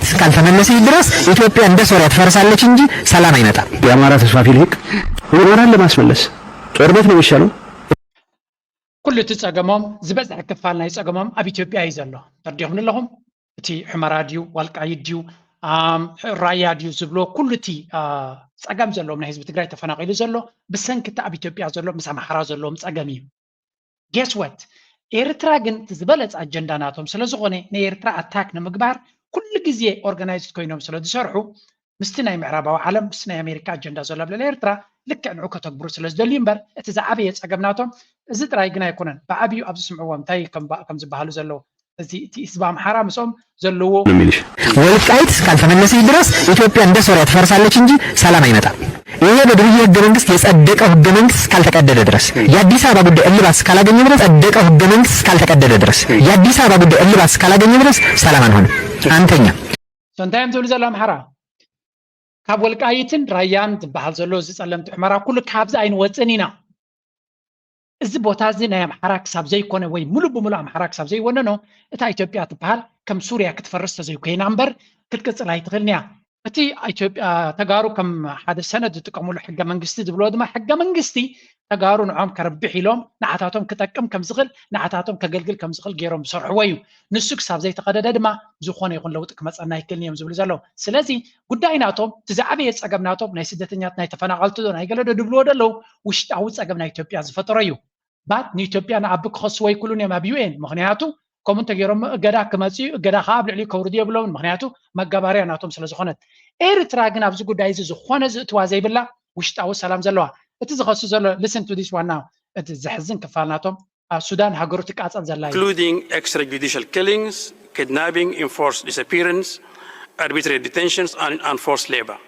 እስካልተመለሰ ድረስ ኢትዮጵያ እንደ ሶሪያ ትፈርሳለች እንጂ ሰላም አይመጣም። የአማራ ተስፋፊ ልሂቅ አማራን ለማስመለስ ጦርነት ነው የሚሻለው። ኩሉ እቲ ጸገሞም ዝበዝሐ ክፋል ናይ ጸገሞም ኣብ ኢትዮጵያ እዩ ዘሎ። ተርዲኹም ኣለኹም። እቲ ሑመራ ድዩ ዋልቃይት ድዩ ራያ ድዩ ዝብሎ ኩሉ እቲ ጸገም ዘለዎም ናይ ህዝቢ ትግራይ ተፈናቒሉ ዘሎ ብሰንኪ እቲ ኣብ ኢትዮጵያ ዘሎ ምስ ኣምሓራ ዘለዎም ጸገም እዩ። Guess what? ኤርትራ ግን እቲ ዝበለጸ ኣጀንዳ ናቶም ስለ ዝኾነ ንኤርትራ ኣታክ ንምግባር ኩሉ ግዜ ኦርጋናይዝድ ኮይኖም ስለ ዝሰርሑ ምስቲ ናይ ምዕራባዊ ዓለም ምስቲ ናይ ኣሜሪካ ኣጀንዳ ዘሎ ኣብ ልዕሊ ኤርትራ ልክዕ ንዑ ከተግብሩ ስለ ዝደልዩ እምበር እቲ ዝዓበየ ጸገም ናቶም እዚ ጥራይ ግን ኣይኮነን። ብዓብዩ ኣብዚ ስምዕዎ እንታይ ከም ዝበሃሉ ዘለዉ እዚ እቲ ህዝቢ ኣምሓራ ምስኦም ዘለዎ ወልቃይት እስካልተመለሰች ድረስ ኢትዮጵያ እንደ ሶሪያ ትፈርሳለች እንጂ ሰላም አይመጣም። ይሄ በድርዬ ህገ መንግስት የጸደቀው ህገ መንግስት እስካልተቀደደ ድረስ የአዲስ አበባ ጉዳይ እልባት እስካላገኘ ድረስ ጸደቀው ህገ መንግስት እስካልተቀደደ ድረስ የአዲስ አበባ ጉዳይ እልባት እስካላገኘ ድረስ ሰላም አንሆንም። አንተኛ እንታይ እዮም ዝብሉ ዘሎ ኣምሓራ ካብ ወልቃይትን ራያን ዝበሃል ዘሎ እዚ ጸለምቲ ሑመራ ኩሉ ካብዚ ኣይንወፅን ኢና። እዚ ቦታ እዚ ናይ ኣምሓራ ክሳብ ዘይኮነ ወይ ሙሉእ ብሙሉእ ኣምሓራ ክሳብ ዘይወነኖ እታ ኢትዮጵያ ትበሃል ከም ሱርያ ክትፈርስ ተዘይኮይና እምበር ክትቅፅል ኣይትኽእልን እያ። እቲ ኢትዮጵያ ተጋሩ ከም ሓደ ሰነድ ዝጥቀምሉ ሕገ መንግስቲ ዝብልዎ ድማ ሕገ መንግስቲ ተጋሩ ንዖም ከርብሕ ኢሎም ንዓታቶም ክጠቅም ከም ዝኽእል ንዓታቶም ከገልግል ከም ዝኽእል ገይሮም ዝሰርሕዎ እዩ። ንሱ ክሳብ ዘይተቐደደ ድማ ዝኾነ ይኹን ለውጢ ክመፀና ኣይክእልን እዮም ዝብሉ ዘለዉ። ስለዚ ጉዳይ ናቶም እቲ ዝዓበየ ፀገም ናቶም ናይ ስደተኛት ናይ ተፈናቐልቲ ዶ ናይ ገለ ዶ ድብልዎ ደለዉ ውሽጣዊ ፀገም ናይ ኢትዮጵያ ዝፈጠሮ እዩ። ባት ንኢትዮጵያ ንኣቢ ክኸስዎ ኣይክእሉን እዮም ኣብ ዩኤን ምክንያቱ ከምኡ እንተገይሮም እገዳ ክመፅእ እዩ እገዳ ከዓ ኣብ ልዕሊኡ ከውርዱ የብሎምን ምክንያቱ መጋባርያ ናቶም ስለዝኾነት። ኤርትራ ግን ኣብዚ ጉዳይ እዚ ዝኾነ ዝእትዋ ዘይብላ ውሽጣዊ ሰላም ዘለዋ እቲ ዝኸሱ ዘሎ listen to this ዋና እቲ ዘሕዝን ክፋል ናቶም ኣብ ሱዳን ሃገሩ ትቃጸል ዘላ እዩ። including extrajudicial killings, kidnapping, enforced disappearance, arbitrary detentions and enforced labor.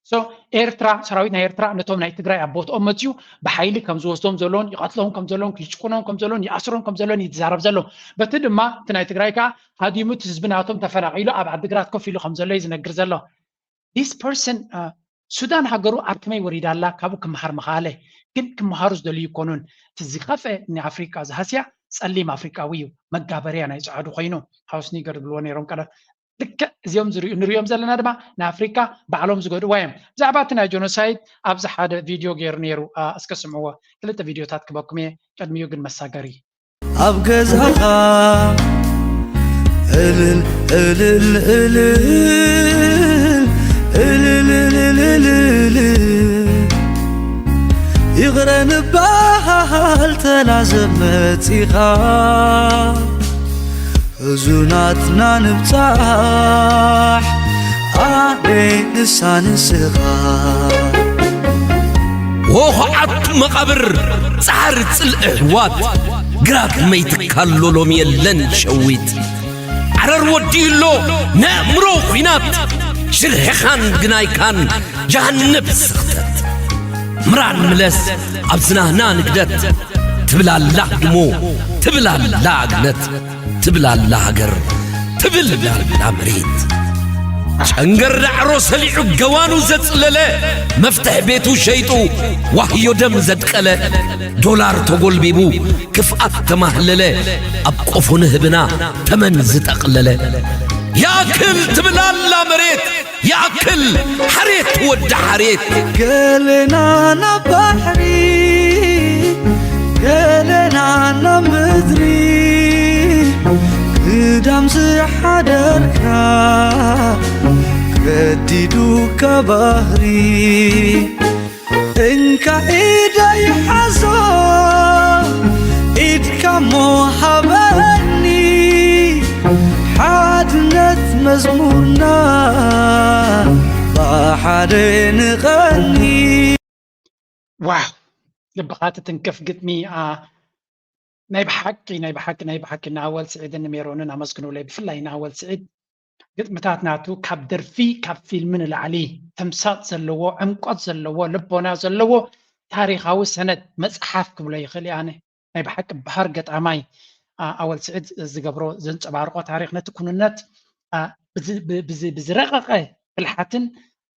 So ኤርትራ ሰራዊት ናይ ኤርትራ ነቶም ናይ ትግራይ ኣብ ቦትኦም መፅዩ ብሓይሊ ከም ዝወስዶም ዘለውን ይቐትሎም ከም ዘለውን ይጭቁኖም ከም ዘለውን ይኣስሮም ከም ዘለውን ይዛረብ ዘሎ። በቲ ድማ እቲ ናይ ትግራይ ከዓ ሃዲሙ እቲ ህዝቢ ናቶም ተፈናቒሉ ኣብ ዓድግራት ኮፍ ኢሉ ከም ዘሎ እዩ ዝነግር ዘሎ። This person ሱዳን ሃገሩ ኣብ ከመይ ወሪዳ ኣላ ካብኡ ክምሃር ምኽኣለ ግን ክምሃሩ ዝደልዩ ይኮኑን እቲ ዝኸፍአ ንኣፍሪቃ ዝሃስያ ጸሊም ኣፍሪቃዊ እዩ መጋበርያ ናይ ጸዓዱ ኮይኑ house nigger ዝብልዎ ነይሮም ቀደም ልክዕ እዚኦም ዝሪኡ ንሪኦም ዘለና ድማ ንኣፍሪቃ ባዕሎም ዝገድዋ እዮም ብዛዕባ እቲ ናይ genocide ኣብዚ ሓደ ቪድዮ ገይሩ ነይሩ እስከ ስምዕዎ ክልተ ቪድዮታት ክበኩም እየ ቅድሚኡ ግን መሳገሪ ኣብ ገዛኻ እልል እልል እልል እልል እልል እልል ይቕረ ንበሃል ተላዘብ መጺኻ ሕዙናትና ንብጻሕ ኣደይ ንሳ ንስኻ ወኹዓት መቓብር ጻዕሪ ጽልኢ ኣሕዋት ግራት መይትካሎ ሎሚ የለን ሸዊት ዓረር ወዲኡሎ ነእምሮ ኲናት ሽርሕኻን ግናይካን ጃሃነብ ስኽተት ምራን ምለስ ኣብ ዝናህና ንግደት ትብል ኣላ ህድሞ ትብል ኣላ ኣግነት ትብል ኣላ ሃገር ትብል ኣላ መሬት ጨንገር ዳዕሮ ሰሊዑ ገዋኑ ዘጽለለ መፍትሕ ቤቱ ሸይጡ ዋህዮ ደም ዘድቀለ ዶላር ተጎልቢቡ ክፍኣት ተማህለለ ኣብ ቆፎ ንህብና ተመን ዝጠቕለለ ይኣክል ትብል ኣላ መሬት ይኣክል ሓሬት ወዲ ሓሬት ገለና ናብ ባሕሪ ገለና ናብ ምድሪ ግዳም ዝሓደርካ ገዲዱካ ባህሪ እንካ ኢደይ ሓዞ ኢድካ እሞ ሃበኒ ሓድነት መዝሙርና ብሓደ ንቐኒ ዋው ልብኻ ትትንክፍ ግጥሚ ናይ ብሓቂ ናይ ብሓቂ ናይ ብሓቂ ንኣወል ስዒድን ንሜሮንን ኣመስግኑለይ ብፍላይ ንኣወል ስዒድ ግጥምታት ናቱ ካብ ደርፊ ካብ ፊልሚ ንላዕሊ ተምሳጥ ዘለዎ ዕምቆት ዘለዎ ልቦና ዘለዎ ታሪኻዊ ሰነድ መፅሓፍ ክብሎ ይኽእል ኣነ ናይ ብሓቂ በሃር ገጣማይ ኣወል ስዒድ ዝገብሮ ዘንፀባርቆ ታሪክ ነቲ ኩንነት ብዝረቀቀ ብልሓትን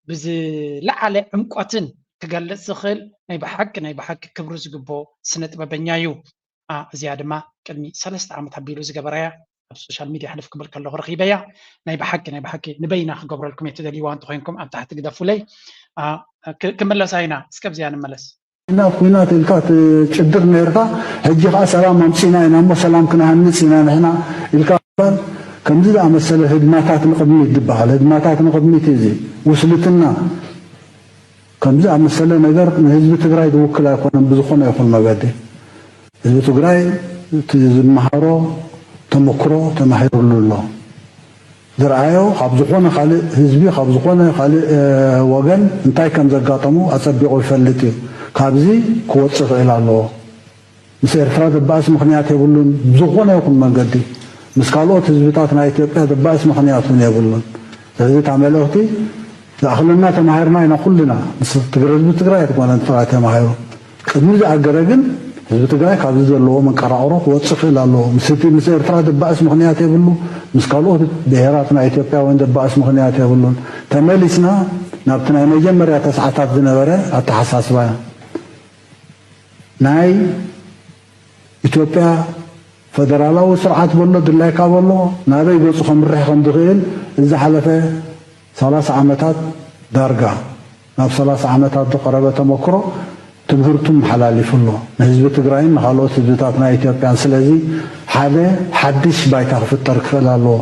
ብዝለዓለ ዕምቆትን ክገልፅ ዝኽእል ናይ ብሓቂ ናይ ብሓቂ ክብሪ ዝግብኦ ስነ ጥበበኛ እዩ። እዚኣ ድማ ቅድሚ ሰለስተ ዓመት ኣቢሉ ዝገበራያ ኣብ ሶሻል ሚድያ ሕልፍ ክብል ከለኹ ረኺበያ ናይ ብሓቂ ናይ ብሓቂ ንበይና ክገብረልኩም እየ ትደልይዋ እንተኮይንኩም ኣብ ታሕቲ ግደፉለይ ክምለሳ ኢና እስከ ኣብዚኣ ንመለስ። ናብ ኲናት ኢልካ ትጭድር ነይርካ፣ ሕጂ ከኣ ሰላም ኣምጺእና ኢና እሞ ሰላም ክንሃንጽ ኢና ንሕና ኢልካ ምባል፣ ከምዚ ዝኣመሰለ ህድማታት ንቕድሚት ዝበሃል፣ ህድማታት ንቕድሚት እዚ ውስልትና፣ ከምዚ ዝኣመሰለ ነገር ንህዝቢ ትግራይ ዝውክል ኣይኮነን ብዝኾነ ይኹን መገዲ። ህዝቢ ትግራይ እቲ ዝመሃሮ ተመክሮ ተማሂሩሉ ኣሎ። ዝረኣዮ ካብ ዝኾነ ካልእ ህዝቢ፣ ካብ ዝኾነ ካልእ ወገን እንታይ ከም ዘጋጠሞ ኣጸቢቑ ይፈልጥ እዩ። ካብዚ ክወጽእ ክእል ኣለዎ። ምስ ኤርትራ ዘባእስ ምኽንያት የብሉን። ብዝኾነ ይኹን መንገዲ ምስ ካልኦት ህዝብታት ናይ ኢትዮጵያ ዘባእስ ምኽንያት እውን የብሉን። ስለዚ እታ መልእኽቲ ዝኣኽለና ተማሂርና ኢና ኩልና። ምስ ትግረ ህዝቢ ትግራይ ኣይኮነን ጥራይ ተማሂሩ። ቅድሚ ዝኣገረ ግን ህዝቢ ትግራይ ካብዚ ዘለዎ መንቀራቕሮ ክወፅእ ክእል ኣለዎ። ምስ እቲ ምስ ኤርትራ ዘባእስ ምኽንያት የብሉ። ምስ ካልኦት ብሄራት ናይ ኢትዮጵያ እውን ዘባእስ ምኽንያት የብሉን። ተመሊስና ናብቲ ናይ መጀመርያ ተስዓታት ዝነበረ ኣተሓሳስባ ናይ ኢትዮጵያ ፈደራላዊ ስርዓት በሎ ድላይካ በሎ ናበይ ገፁ ከምርሕ ከም ዝኽእል እዚ ዝሓለፈ ሰላሳ ዓመታት ዳርጋ ናብ ሰላሳ ዓመታት ዝቐረበ ተመክሮ ትምህርቱ መሓላሊፉ ኣሎ ንህዝቢ ትግራይን ንካልኦት ህዝብታት ናይ ኢትዮጵያን። ስለዚ ሓደ ሓድሽ ባይታ ክፍጠር ክኽእል ኣለዎ።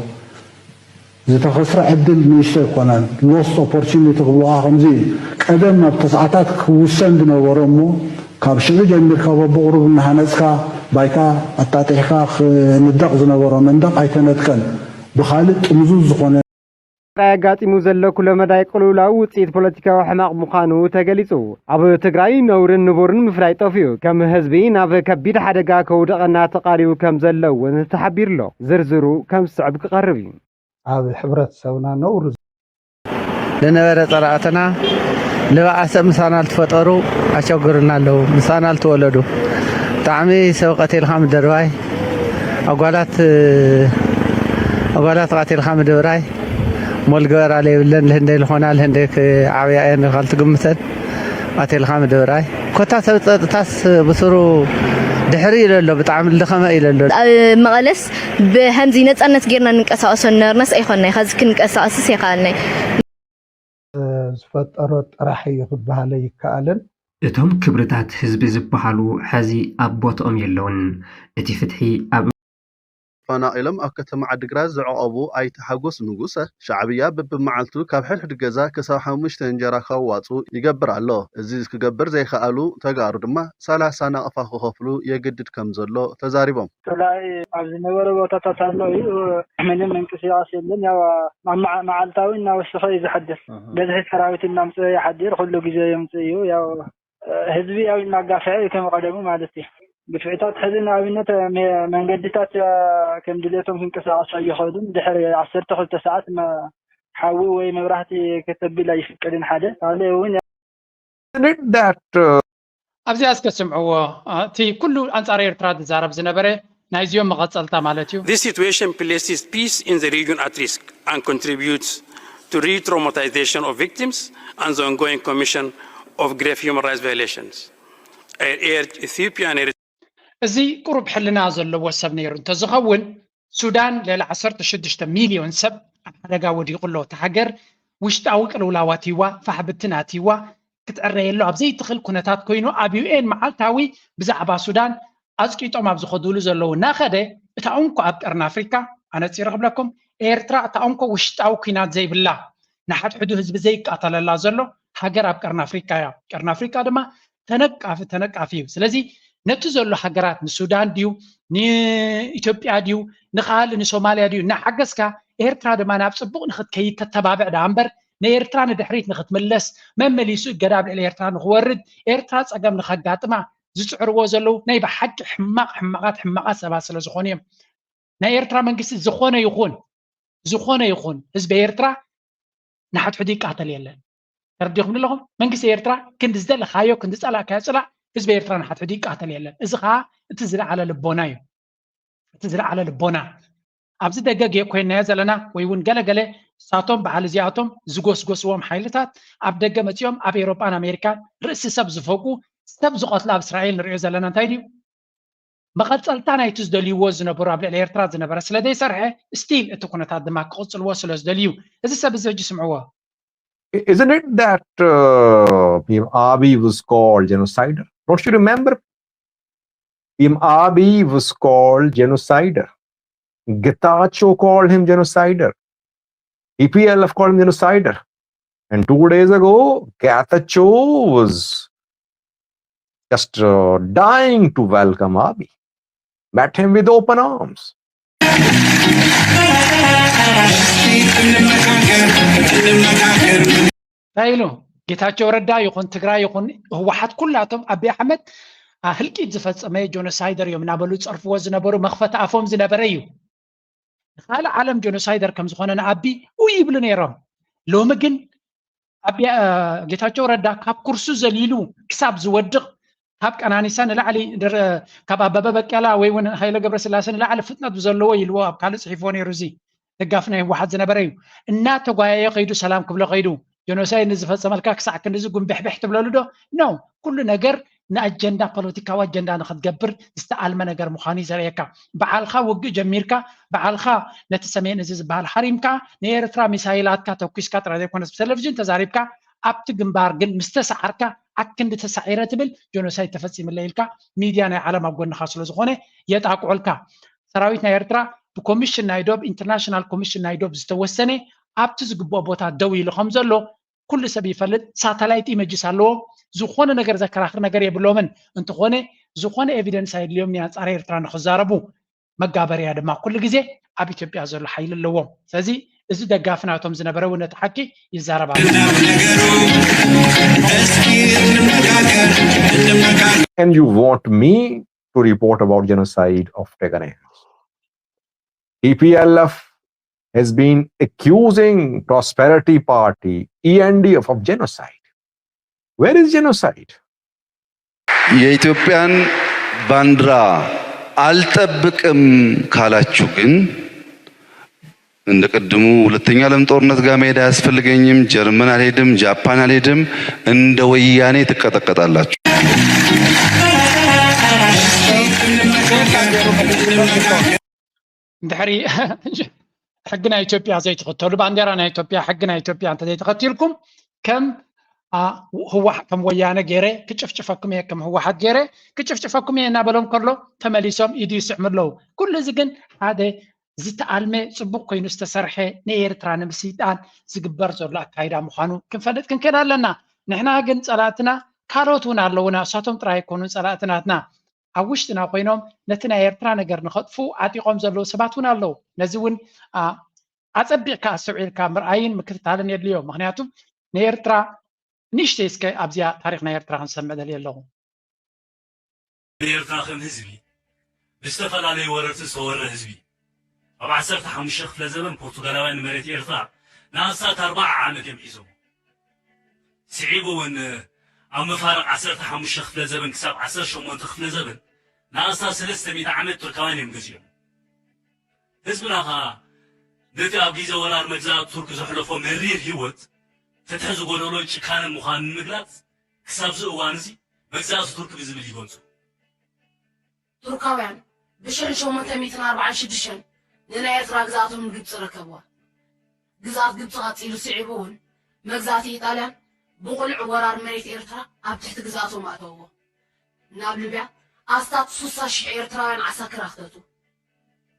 ዝተኸስረ ዕድል ንእሽቶ ኣይኮነን። ሎስት ኦፖርቹኒቲ ክብልዋ ከምዚ እዩ። ቀደም ኣብ ተስዓታት ክውሰን ዝነበሮ እሞ ካብ ሽዑ ጀሚርካ በብቕሩብ እናሃነፅካ ባይታ ኣጣጢሕካ ክንደቕ ዝነበሮ መንደቕ ኣይተነድቀን። ብኻልእ ጥምዙዝ ዝኾነ ትግራይ ኣጋጢሙ ዘሎ ኩለመዳይ ቅልውላው ውፅኢት ፖለቲካዊ ሕማቕ ምዃኑ ተገሊፁ። ኣብ ትግራይ ነውርን ንቡርን ምፍላይ ጠፊኡ ከም ህዝቢ ናብ ከቢድ ሓደጋ ከውድቐና ተቓሪቡ ከም ዘሎ እውን ተሓቢሩሎ። ዝርዝሩ ከም ዝስዕብ ክቐርብ እዩ። ኣብ ሕብረተሰብና ነውሪ ለነበረ ጸላእትና ልባኣሰ ምሳና ልትፈጠሩ ኣሸግሩና ኣለዉ ምሳና ልትወለዱ ብጣዕሚ ሰብ ቀቲልካ ምደርባይ ኣጓላት ኣጓላት ቀቲልካ ምድብራይ ሞልግበራ ለይብለን ልህንደይ ልኾና ልህንደይ ክዓብያ እየን ኢልካ ልትግምተን ቀቲልካ ምድብራይ ኮታ ሰብ ጸጥታስ ብስሩ ድሕሪ ኢለ ኣሎ ብጣዕሚ ልደኸመ ኢለ ኣሎ። ኣብ መቐለስ ብሀምዚ ነፃነት ጌርና ንንቀሳቀሶ ነበርናስ ኣይኮንናይ ኸዚ ክንቀሳቀስስ የኸኣልናይ። ዝፈጠሮ ጥራሕ እዩ ክበሃለ ይከኣልን። እቶም ክብርታት ህዝቢ ዝበሃሉ ሐዚ ኣብ ቦትኦም የለውን። እቲ ፍትሒ ኣብ። ተፈናቒሎም ኣብ ከተማ ዓዲግራት ዝዕቖቡ ኣይተ ሓጎስ ንጉሰ፣ ሻዕብያ በብመዓልቱ ካብ ሕድሕድ ገዛ ክሳብ ሓሙሽተ እንጀራ ከዋፅኡ ይገብር ኣሎ። እዚ ክገብር ዘይከኣሉ ተጋሩ ድማ ሰላሳ ናቕፋ ክኸፍሉ የግድድ ከምዘሎ ተዛሪቦም። ፀላኢ ኣብ ዝነበረ ቦታታት ኣሎ እዩ። ምንም ምንቅስቃስ የለን። ያው መዓልታዊ እናወሰኸ እዩ ዝሓድር። በዝሒ ሰራዊት እናምፅእ ይሓድር። ኩሉ ግዜ የምፅእ እዩ። ያው ህዝቢ ያው እናጋፍዐ እዩ ከም ቀደሙ ማለት እዩ። ግፍዕታት ሕዚ ንኣብነት መንገድታት ከም ድሌቶም ክንቀሳቀሱ ኣይኽእሉን። ድሕሪ ዓሰርተ ክልተ ሰዓት ሓዊ ወይ መብራህቲ ከተብል ኣይፍቀድን ሓደ ካልእ እውን Isn't it that uh, ኣብዚኣ እስከ ስምዕዎ እቲ ኩሉ ኣንጻር ኤርትራ ዝዛረብ ዝነበረ ናይዚኦም መቐጸልታ ማለት እዩ። This situation places peace in the region at risk and contributes to re-traumatization of victims and the ongoing commission of grave human rights violations. I urge Ethiopia and Eritrea. እዚ ቁሩብ ሕልና ዘለዎ ሰብ ነይሩ እንተዝኸውን ሱዳን ልዕሊ ዓሰርተ ሽዱሽተ ሚልዮን ሰብ ኣብ ሓደጋ ወዲቑ ኣሎ። እታ ሃገር ውሽጣዊ ቅልውላው ኣትይዋ፣ ፋሕ ብትን ኣትይዋ፣ ክትዕረየሉ ኣብ ዘይትኽእል ኩነታት ኮይኑ ኣብ ዩ ኤን መዓልታዊ ብዛዕባ ሱዳን ኣፅቂጦም ኣብ ዝኸድሉ ዘለዉ እናኸደ እታ እንኮ ኣብ ቀርኒ ኣፍሪካ ኣነፂረ ክብለኩም ኤርትራ እታ እንኮ ውሽጣዊ ኩናት ዘይብላ ንሓድሕዱ ህዝቢ ዘይቃተለላ ዘሎ ሃገር ኣብ ቀርኒ ኣፍሪካ እያ። ቀርኒ ኣፍሪካ ድማ ተነቃፊ ተነቃፊ እዩ። ስለዚ ነቲ ዘሎ ሃገራት ንሱዳን ድዩ ንኢትዮጵያ ድዩ ንኻልእ ንሶማልያ ድዩ እናሓገዝካ ኤርትራ ድማ ናብ ፅቡቕ ንክትከይድ ተተባብዕ ደኣ እምበር ንኤርትራ ንድሕሪት ንክትምለስ መመሊሱ እገዳ ኣብ ልዕሊ ኤርትራ ንክወርድ ኤርትራ ፀገም ንከጋጥማ ዝፅዕርዎ ዘለዉ ናይ ብሓቂ ሕማቕ ሕማቓት ሕማቓት ሰባት ስለ ዝኾኑ እዮም። ናይ ኤርትራ መንግስቲ ዝኾነ ይኹን ዝኾነ ይኹን ህዝቢ ኤርትራ ንሓድሕዱ ይቃተል የለን። ተረዲኹም ኣለኹም? መንግስቲ ኤርትራ ክንዲ ዝደለኻዮ ክንዲ ዝጸላእካዮ ጽላእ ህዝቢ ኤርትራ ንሓድሕዱ ይቃተል የለን። እዚ ኸዓ እቲ ዝለዓለ ልቦና እዩ። እቲ ዝለዓለ ልቦና ኣብዚ ደገ ኮይናዮ ዘለና ወይ እውን ገለገለ እሳቶም በዓል እዚኣቶም ዝጎስጎስዎም ሓይልታት ኣብ ደገ መፂኦም ኣብ ኤሮጳን ኣሜሪካን ርእሲ ሰብ ዝፈጉ ሰብ ዝቐትሉ ኣብ እስራኤል ንሪኦ ዘለና እንታይ ድዩ? መቐፀልታ ናይቲ ዝደልይዎ ዝነበሩ ኣብ ልዕሊ ኤርትራ ዝነበረ ስለ ዘይሰርሐ still እቲ ኩነታት ድማ ክቕፅልዎ ስለ ዝደልዩ እዚ ሰብ እዚ ሕጂ ስምዕዎ። Isn't it that uh, Pim Abiy was called genocider? Don't you remember? Pim Abiy was called genocider. Getachew called him genocider. T P L F called him genocider. And two days ago, Getachew was just uh, dying to welcome Abiy. Met him with open arms. እንታይ ኢሉ? ጌታቸው ረዳ ይኹን ትግራይ ይኹን ህወሓት ኩላቶም ኣቢ ኣሕመድ፣ አ፣ ህልቂት ዝፈጸመ ጆኖሳይደር እዮም እናበሉ ዝጸርፍዎ ዝነበሩ፣ መኽፈቲ ኣፎም ዝነበረ እዩ። ንኻልእ ዓለም ጆኖሳይደር ከም ዝኾነ ንኣቢ ኡ ይብሉ ነይሮም። ሎሚ ግን ኣቢ፣ አ፣ ጌታቸው ረዳ ካብ ኩርሱ ዘሊሉ ክሳብ ዝወድቕ፣ ካብ ቀናኒሳ ንላዕሊ ድር-፣ ካብ ኣበበ በቀላ ወይ እውን ሃይለ ገብረስላሴ ንላዕሊ ፍጥነት ዘለዎ ኢልዎ ኣብ ካልእ ጽሒፍዎ ነይሩ። እዚ ደጋፊ ናይ ህወሓት ዝነበረ እዩ። እናተጓየየ ከይዱ ሰላም ክብሎ ከይዱ፣ ጀኖሳይድ ንዝፈጸመልካ ክሳዕ ክንድዚ ጉንብሕብሕ ትብለሉ ዶ? ኖ። ኩሉ ነገር ንኣጀንዳ፣ ፖለቲካዊ ኣጀንዳ ንኽትገብር ዝተኣልመ ነገር ምዃኑ እዩ ዘርእየካ። በዓልኻ ውግእ ጀሚርካ፣ በዓልኻ ነቲ ሰሜን እዚ ዝበሃል ሓሪምካ፣ ንኤርትራ ሚሳይላትካ ተኩስካ ጥራይ ዘይኮነስ ብቴሌቪዥን ተዛሪብካ፣ ኣብቲ ግንባር ግን ምስ ተሰዓርካ፣ ኣክንዲ ተሳዒረ ትብል፣ ጀኖሳይድ ተፈጺምለ ኢልካ፣ ሚድያ ናይ ዓለም ኣብ ጎንኻ ስለ ዝኾነ የጣቅዑልካ። ሰራዊት ናይ ኤርትራ ብኮሚሽን ናይ ዶብ፣ ኢንተርናሽናል ኮሚሽን ናይ ዶብ ዝተወሰነ፣ ኣብቲ ዝግብኦ ቦታ ደው ኢሉ ከም ዘሎ ኩሉ ሰብ ይፈልጥ። ሳተላይት ኢመጅስ ኣለዎም። ዝኾነ ነገር ዘከራኽር ነገር የብሎምን። እንተኾነ፣ ዝኾነ ኤቪደንስ ኣየድልዮምን እዩ ኣንጻር ኤርትራ ንኽዛረቡ። መጋበርያ ድማ ኩሉ ግዜ ኣብ ኢትዮጵያ ዘሎ ሓይሊ ኣለዎም። ስለዚ እዚ ደጋፊ ናቶም ዝነበረ እውን ነቲ ሓቂ ይዛረብ ኣሎ። And you want me to report about genocide of Tigray? T P L F has been accusing Prosperity Party, E N D F, of genocide. Where is genocide? የኢትዮጵያን ባንዲራ አልጠብቅም ካላችሁ ግን እንደ ቅድሙ ሁለተኛ ዓለም ጦርነት ጋር መሄድ አያስፈልገኝም። ጀርመን አልሄድም፣ ጃፓን አልሄድም። እንደ ወያኔ ትቀጠቀጣላችሁ። እንድሕሪ ሕጊ ናይ ኢትዮጵያ ዘይትኽተሉ፣ ባንዴራ ናይ ኢትዮጵያ፣ ሕጊ ናይ ኢትዮጵያ እንተዘይተኸቲልኩም ከም አ፣ ህወሓ-፣ ከም ወያነ ገይረ ክጭፍጭፈኩም እየ፣ ከም ህወሓት ገይረ ክጭፍጭፈኩም እየ እናበሎም ከሎ ተመሊሶም ኢዱ ይስዕሙ ኣለዉ። ኩሉ እዚ ግን ሓደ ዝተኣልመ ጽቡቕ ኮይኑ ዝተሰርሐ ንኤርትራ ንምስይጣን ዝግበር ዘሎ ኣካይዳ ምዃኑ ክንፈልጥ ክንክእል ኣለና። ንሕና ግን ጸላእትና ካልኦት እውን ኣለዉና፣ እሳቶም ጥራይ ኣይኮኑን ጸላእትናትና። ኣብ ውሽጥና ኮይኖም ነቲ ናይ ኤርትራ ነገር ንኸጥፍኡ ዓጢቖም ዘለዉ ሰባት እውን ኣለዉ። ነዚ እውን ኣጸቢቕካ ኣስተውዒልካ ምርኣይን ምክትታልን የድልዮ። ምኽንያቱ ንኤርትራ ንእሽተይ እስከ ኣብዚኣ ታሪኽ ናይ ኤርትራ ክንሰምዕ ደልየ ኣለኹ። ንኤርትራ ከም ህዝቢ ብዝተፈላለዩ ወረርቲ ዝተወረ ህዝቢ ኣብ ዓሰርተ ሓሙሽተ ክፍለ ዘበን ፖርቱጋላውያን ንመሬት ኤርትራ ንኣስታት ኣርባዓ ዓመት እዮም ሒዞሞ። ስዒቡ እውን ኣብ መፋርቕ ዓሰርተ ሓሙሽተ ክፍለ ዘበን ክሳብ ዓሰርተ ሸሞንተ ክፍለ ዘበን ንኣስታት ሰለስተ ሚእቲ ዓመት ቱርካውያን እዮም ገዚኦም። ህዝብና ኸኣ ነቲ ኣብ ግዜ ወራር መግዛእቲ ቱርኪ ዘሕለፎ መሪር ህይወት ፍትሒ ዝጎደሎን ጭካነን ምዃኑ ንምግላጽ ክሳብዚ እዋን እዚ መግዛእቲ ቱርኪ ብዝብል ይገልጹ። ቱርካውያን ብሽሕን ሸሞንተ ሚእትን ኣርባዓን ሽዱሽተን ንናይ ኤርትራ ግዝኣቶም ንግብጺ ረከብዋ። ግዝኣት ግብጺ ቀጺሉ ስዒቡ እውን መግዛእቲ ኢጣልያን ብቕሉዕ ወራር መሬት ኤርትራ ኣብ ትሕቲ ግዝኣቶም ኣእተውዎ። ናብ ሊብያ ኣስታት ሱሳ ሽሕ ኤርትራውያን ዓሳክር ኣኽተቱ።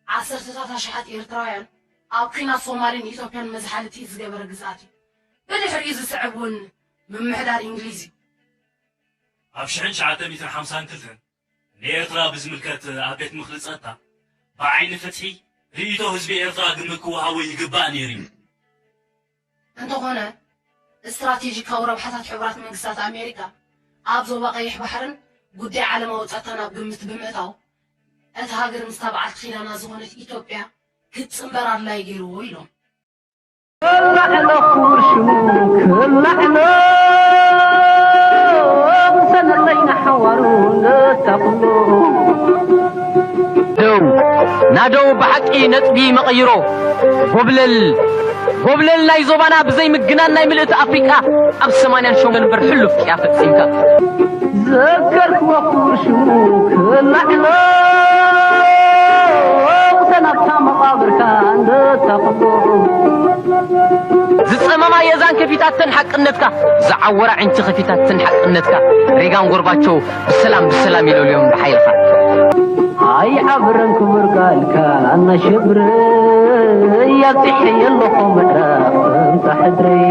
ዓሰርተታት ኣሽሓት ኤርትራውያን ኣብ ኲናት ሶማልን ኢትዮጵያን መዝሓሊ ጥይት ዝገበረ ግዝኣት እዩ። ብድሕሪኡ ዝስዕብ እውን ምምሕዳር እንግሊዝ እዩ። ኣብ ሽሕን ትሽዓተ ሚእትን ሓምሳን ክልተን ንኤርትራ ብዝምልከት ኣብ ቤት ምኽሪ ጸጥታ ብዓይኒ ፍትሒ ርእይቶ ህዝቢ ኤርትራ ግምት ክወሃቦ ይግባእ ነይሩ እዩ። እንተኾነ ስትራቴጂካዊ ረብሓታት ሕቡራት መንግስታት ኣሜሪካ ኣብ ዞባ ቀይሕ ባሕርን ጉዳይ ዓለማዊ ጸጥታን ኣብ ግምት ብምእታው እታ ሃገር ምስታ በዓልቲ ኪዳና ዝኾነት ኢትዮጵያ ክትጽንበር ኣድላዪ ገይርዎ ኢሎም። ክላዕሎ ክቡር ሽሙ ክላዕሎ ሰነለይ ንሓዋሩ ነታ ኩሉ ደው ናደው ብሓቂ ነጥቢ መቐይሮ ጎብለል ጎብለል ናይ ዞባና ብዘይ ምግናን ናይ ምልእቲ ኣፍሪቃ ኣብ ሰማንያን ሸሞንተን እምበር ሕሉፍ ቅያ ፈጺምካ ዘከርክዎ ክቡር ሽሙ ክላዕሎ ተናብታ መቓብርካ እንደታ ኩሉ ዝጸመማ የዛን ከፊታተን ሓቅነትካ ዝዓወራ ዕንቲ ከፊታተን ሓቅነትካ ሬጋን ጎርባቸው ብሰላም ብሰላም ይለልዮም ንሓይልኻ ኣይዓብረን ክቡር ቃልካ ኣናሸብረይ ኣብፂሐዮ ኣለኹ ምዕራፍ ከምታ ሕድረይ።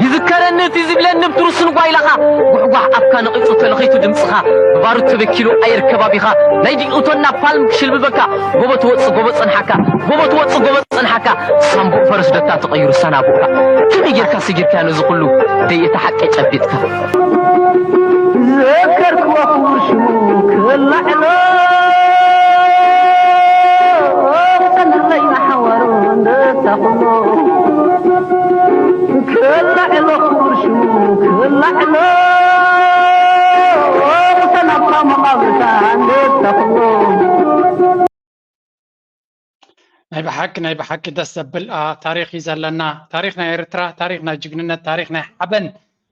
ይዝከረኒ እቲ ዝብለኒ ብትሩስን ጓይላኻ፣ ጓሕጓሕ ኣፍካ ነቒጹ ተለኺቱ ድምጽኻ፣ ብባሩድ ተበኪሉ ኣየር ከባቢኻ፣ ናይ ዲኡቶን ናፓልም ክሽልብበካ፣ ጎቦ ትወጽእ ጎቦ ጸንሓካ፣ ጎቦ ትወጽእ ጎቦ ጸንሓካ፣ ሳምቡእ ፈረስ ደታ ተቐይሩ ሰናቡእካ። ከመይ ጌርካ ሰጊርካዮ ነዚ ኩሉ ደይ እቲ ሓቂ ጨቢጥካ? ዘከርክዎ ክቡር ሽሙ ክላዕሎ፣ ጸንሐለይ ንሓዋሩ እንደታኹሞ። ክላዕሎ ክቡር ሽሙ ክላዕሎ፣ ሰናብታ መቓብርካ እንደታኹሞ። ናይ ብሓቂ ናይ ብሓቂ ደስ ዘብል ኣ፣ ታሪኽ እዩ ዘለና። ታሪኽ ናይ ኤርትራ፣ ታሪኽ ናይ ጅግንነት፣ ታሪኽ ናይ ሓበን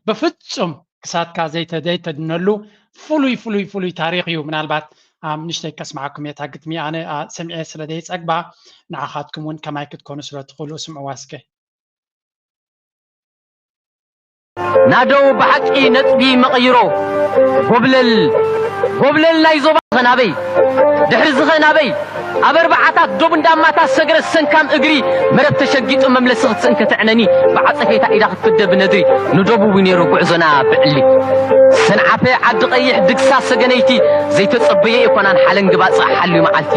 ብፍጹም ክሳትካ ዘይተ ዘይተድነሉ ፍሉይ ፍሉይ ፍሉይ ታሪኽ እዩ። ምናልባት ኣብ ንሽተይ ከስምዓኩም እየ እታ ግጥሚ ኣነ ኣ፣ ሰሚዐ ስለ ዘይጸግባ ንዓኻትኩም እውን ከማይ ክትኮኑ ስለ ትኽእሉ ስምዕዋ እስከ። ናደው ብሓቂ ነጥቢ መቐይሮ ጎብለል ጎብለል ናይ ዞባ ኸ ናበይ ድሕሪ ዝኸ ናበይ ኣብ ኣርባዓታት ዶብ እንዳማታ ሰገረ ሰንካም እግሪ መረብ ተሸጊጡ መምለሲ ክትስእን ከተዕነኒ ብዓጸፌታ ኢዳ ክትፍደ ብነድሪ ንደቡብ ነይሩ ጉዕዞና ብዕሊ ሰንዓፈ ዓዲ ቀይሕ ድግሳ ሰገነይቲ ዘይተጸበየ ኣይኮናን ሓለንጊ ባጽዕ ሓልዩ መዓልቲ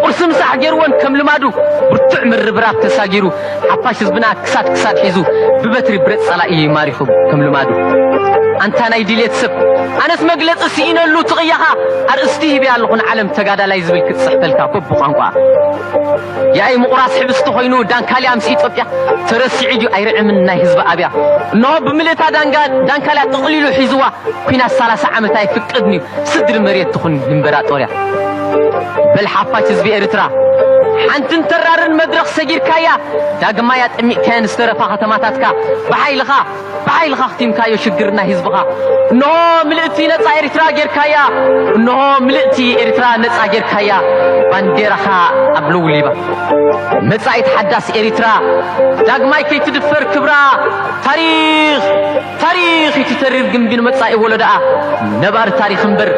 ቁርሲ ምሳሕ ገይርወን ከም ልማዱ ብርቱዕ ምርብራብ ተሳጊሩ ሓፋሽ ህዝብና ክሳድ ክሳድ ሒዙ ብበትሪ ብረት ጸላኢ ማሪኹ ከም ልማዱ ኣንታ ናይ ድልየት ሰብ ኣነስ መግለጺ ስኢነሉ ትቕያኻ ኣርእስቲ ሂበያ ኣለኹ ንዓለም ተጋዳላይ ዝብል ክትጽሕፈልካ በብቋንቋ ያኢ ምቑራስ ሕብስቲ ኮይኑ ዳንካልያ ምስ ኢትዮጵያ ተረሲዑ ድዩ ኣይርዕምን ናይ ህዝቢ ኣብያ እንሆ ብምልእታ ዳንካልያ ጥቕሊሉ ሒዝዋ ኲናት ሰላሳ ዓመት ኣይፍቀድን እዩ ስድሪ መሬት ትኹን ንእምበራጦርያ በል ሓፋሽ ህዝቢ ኤርትራ ሓንትን ተራርን መድረኽ ሰጊርካያ ዳግማይ ኣጠሚቕካየን ዝተረፋ ከተማታትካ ብሓይልኻ ብሓይልኻ ኣኽቲምካዮ ሽግር ናይ ህዝብኻ እንሆ ምልእቲ ነጻ ኤርትራ ጌርካያ እንሆ ምልእቲ ኤርትራ ነጻ ጌርካያ ባንዴራኻ ኣብ ለውሊባ መጻኢት ሓዳስ ኤርትራ ዳግማይ ከይትድፈር ክብራ ታሪኽ ታሪኽ እቲ ተሪር ግንቢ ንመጻኢ ወለዶኣ ነባሪ ታሪኽ እምበር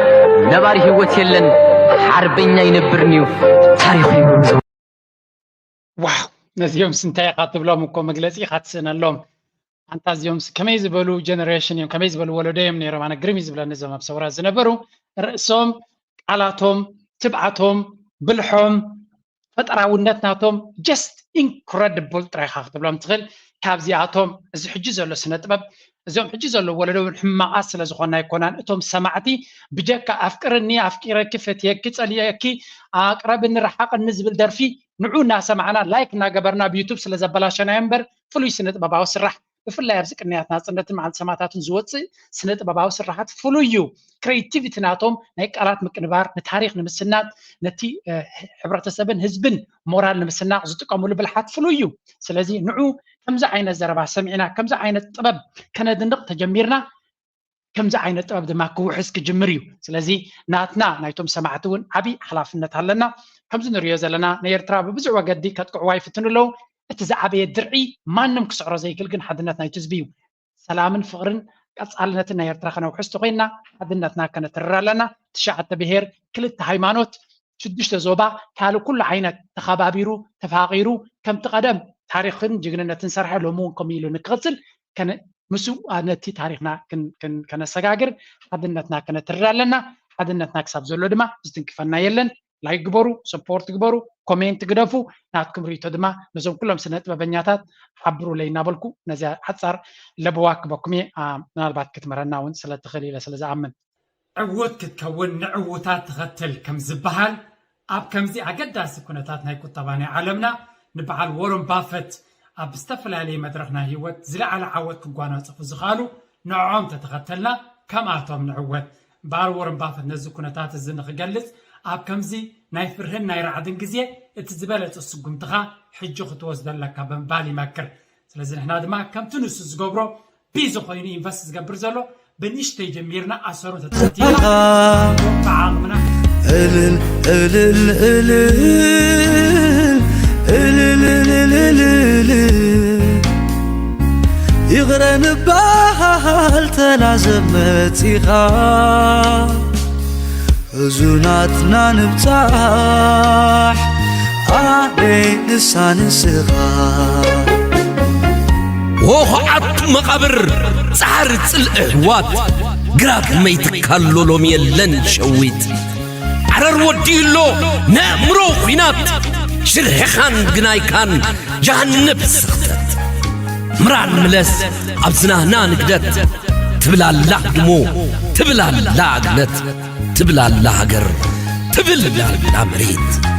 ነባሪ ህይወት የለን ሓርበኛ ይነብርንዩ ታሪኹ ይብሉ ዋው ነዚኦምስ እንታይ ኢኻ ትብሎም እኮ መግለጺ ኢኻ ትስእነሎም ኣንታ እዚኦምስ ከመይ ዝበሉ ጀነሬሽን እዮም ከመይ ዝበሉ ወለዶ እዮም ነይሮም ኣነ ግርም እዩ ዝብለኒ እዞም ኣብ ሰውራ ዝነበሩ ርእሶም ቃላቶም ትብዓቶም ብልሖም ፈጠራውነት ናቶም just incredible ጥራይ ኢኻ ክትብሎም ትኽእል ካብዚኣቶም እዚ ሕጂ ዘሎ ስነ ጥበብ እዞም ሕጂ ዘለዉ ወለዶ እውን ሕማቓት ስለ ዝኾና ኣይኮናን እቶም ሰማዕቲ ብጀካ ኣፍቅርኒ ኣፍቂረኪ ፈትየኪ ጸሊኤኪ ኣቅረብኒ ረሓቕኒ ዝብል ደርፊ ንዑ እናሰማዕና like እናገበርና ብ YouTube ስለ ዘበላሸናዮ እምበር ፍሉይ ስነ ጥበባዊ ስራሕ ብፍላይ ኣብዚ ቅንያት ናጽነትን መዓልቲ ሰማእታትን ዝወጽእ ስነ ጥበባዊ ስራሓት ፍሉይ እዩ። ክሬቲቪቲ ናቶም ናይ ቃላት ምቅንባር ንታሪኽ ንምስናድ ነቲ ሕብረተሰብን ህዝብን ሞራል ንምስናቕ ዝጥቀምሉ ብልሓት ፍሉይ እዩ። ስለዚ ንዑ ከምዚ ዓይነት ዘረባ ሰሚዕና ከምዚ ዓይነት ጥበብ ከነድንቕ ተጀሚርና ከምዚ ዓይነት ጥበብ ድማ ክውሕስ ክጅምር እዩ። ስለዚ ናትና ናይቶም ሰማዕቲ እውን ዓብዪ ሓላፍነት ኣለና። ከምዚ ንሪኦ ዘለና ንኤርትራ ብብዙሕ ወገዲ ከጥቅዕዋ ይፍትኑ ኣለዉ። እቲ ዝዓበየ ድርዒ ማንም ክስዕሮ ዘይክእል ግን ሓድነት ናይቲ ህዝቢ እዩ። ሰላምን ፍቕርን ቀጻልነትን ናይ ኤርትራ ከነውሕስ ተኾይንና ሓድነትና ከነትርር ኣለና። ትሽዓተ ብሄር፣ ክልተ ሃይማኖት፣ ሽዱሽተ ዞባ ካልእ ኩሉ ዓይነት ተኸባቢሩ ተፋቒሩ ከምቲ ቀደም ታሪኽን ጅግንነትን ሰርሐ ሎሚ እውን ከምኡ ኢሉ ንክቕጽል ምስኡ ነቲ ታሪኽና ከነሰጋግር ሓድነትና ከነትርር ኣለና። ሓድነትና ክሳብ ዘሎ ድማ ዝትንክፈና የለን። ላይክ ግበሩ፣ ሰፖርት ግበሩ፣ ኮሜንት ግደፉ። ናትኩም ርእይቶ ድማ ነዞም ኩሎም ስነ ጥበበኛታት ሓብሩለይ እናበልኩ ነዚኣ ሓጻር ለበዋ ክበኩም እየ። ምናልባት ክትምህረና እውን ስለ ትኽእል ኢለ ስለ ዝኣምን። ዕዉት ክትከውን ንዕዉታት ተኸተል ከም ዝበሃል፣ ኣብ ከምዚ ኣገዳሲ ኩነታት ናይ ቁጠባ ናይ ዓለምና ንበዓል ዎረን ባፈት ኣብ ዝተፈላለየ መድረኽ ናይ ህይወት ዝለዓለ ዓወት ክጓናጸፉ ዝኸኣሉ ንዕኦም ተተኸተልና ከምኣቶም ንዕወት። እምበኣር ዎረን ባፈት ነዚ ኩነታት እዚ ንኽገልጽ ኣብ ከምዚ ናይ ፍርህን ናይ ራዕድን ግዜ እቲ ዝበለጸ ስጉምትኻ ሕጂ ክትወስዶ ኣለካ ብምባል ይመክር። ስለዚ ንሕና ድማ ከምቲ ንሱ ዝገብሮ ቢዚ ኮይኑ ኢንቨስት ዝገብር ዘሎ ብንእሽተይ ጀሚርና ኣሰሩ ተተኸቲልና ብዓቕምና እልል እልል እልል እልል እልል እልል ይቕረ ንበሃል ተናዘብ መጺኻ ብዙ ናትና ንብጻሕ ኣበይ ንሳ ንስኻ። ሆኸዓት መቓብር ጻዕሪ ጽልኢ ኣሕዋት፣ ግራት መይትካሎ ሎም የለን ሸዊት። ዓረር ወዲኡሎ ነእምሮ ኲናት፣ ሽርሕኻን ግናይካን ጃሃንብ ስኽተት። ምራን ምለስ ኣብ ዝናህና ንግደት፣ ትብላላ ህድሞ ትብላላ ኣግነት፣ ትብላላ ሃገር ትብላላ መሬት።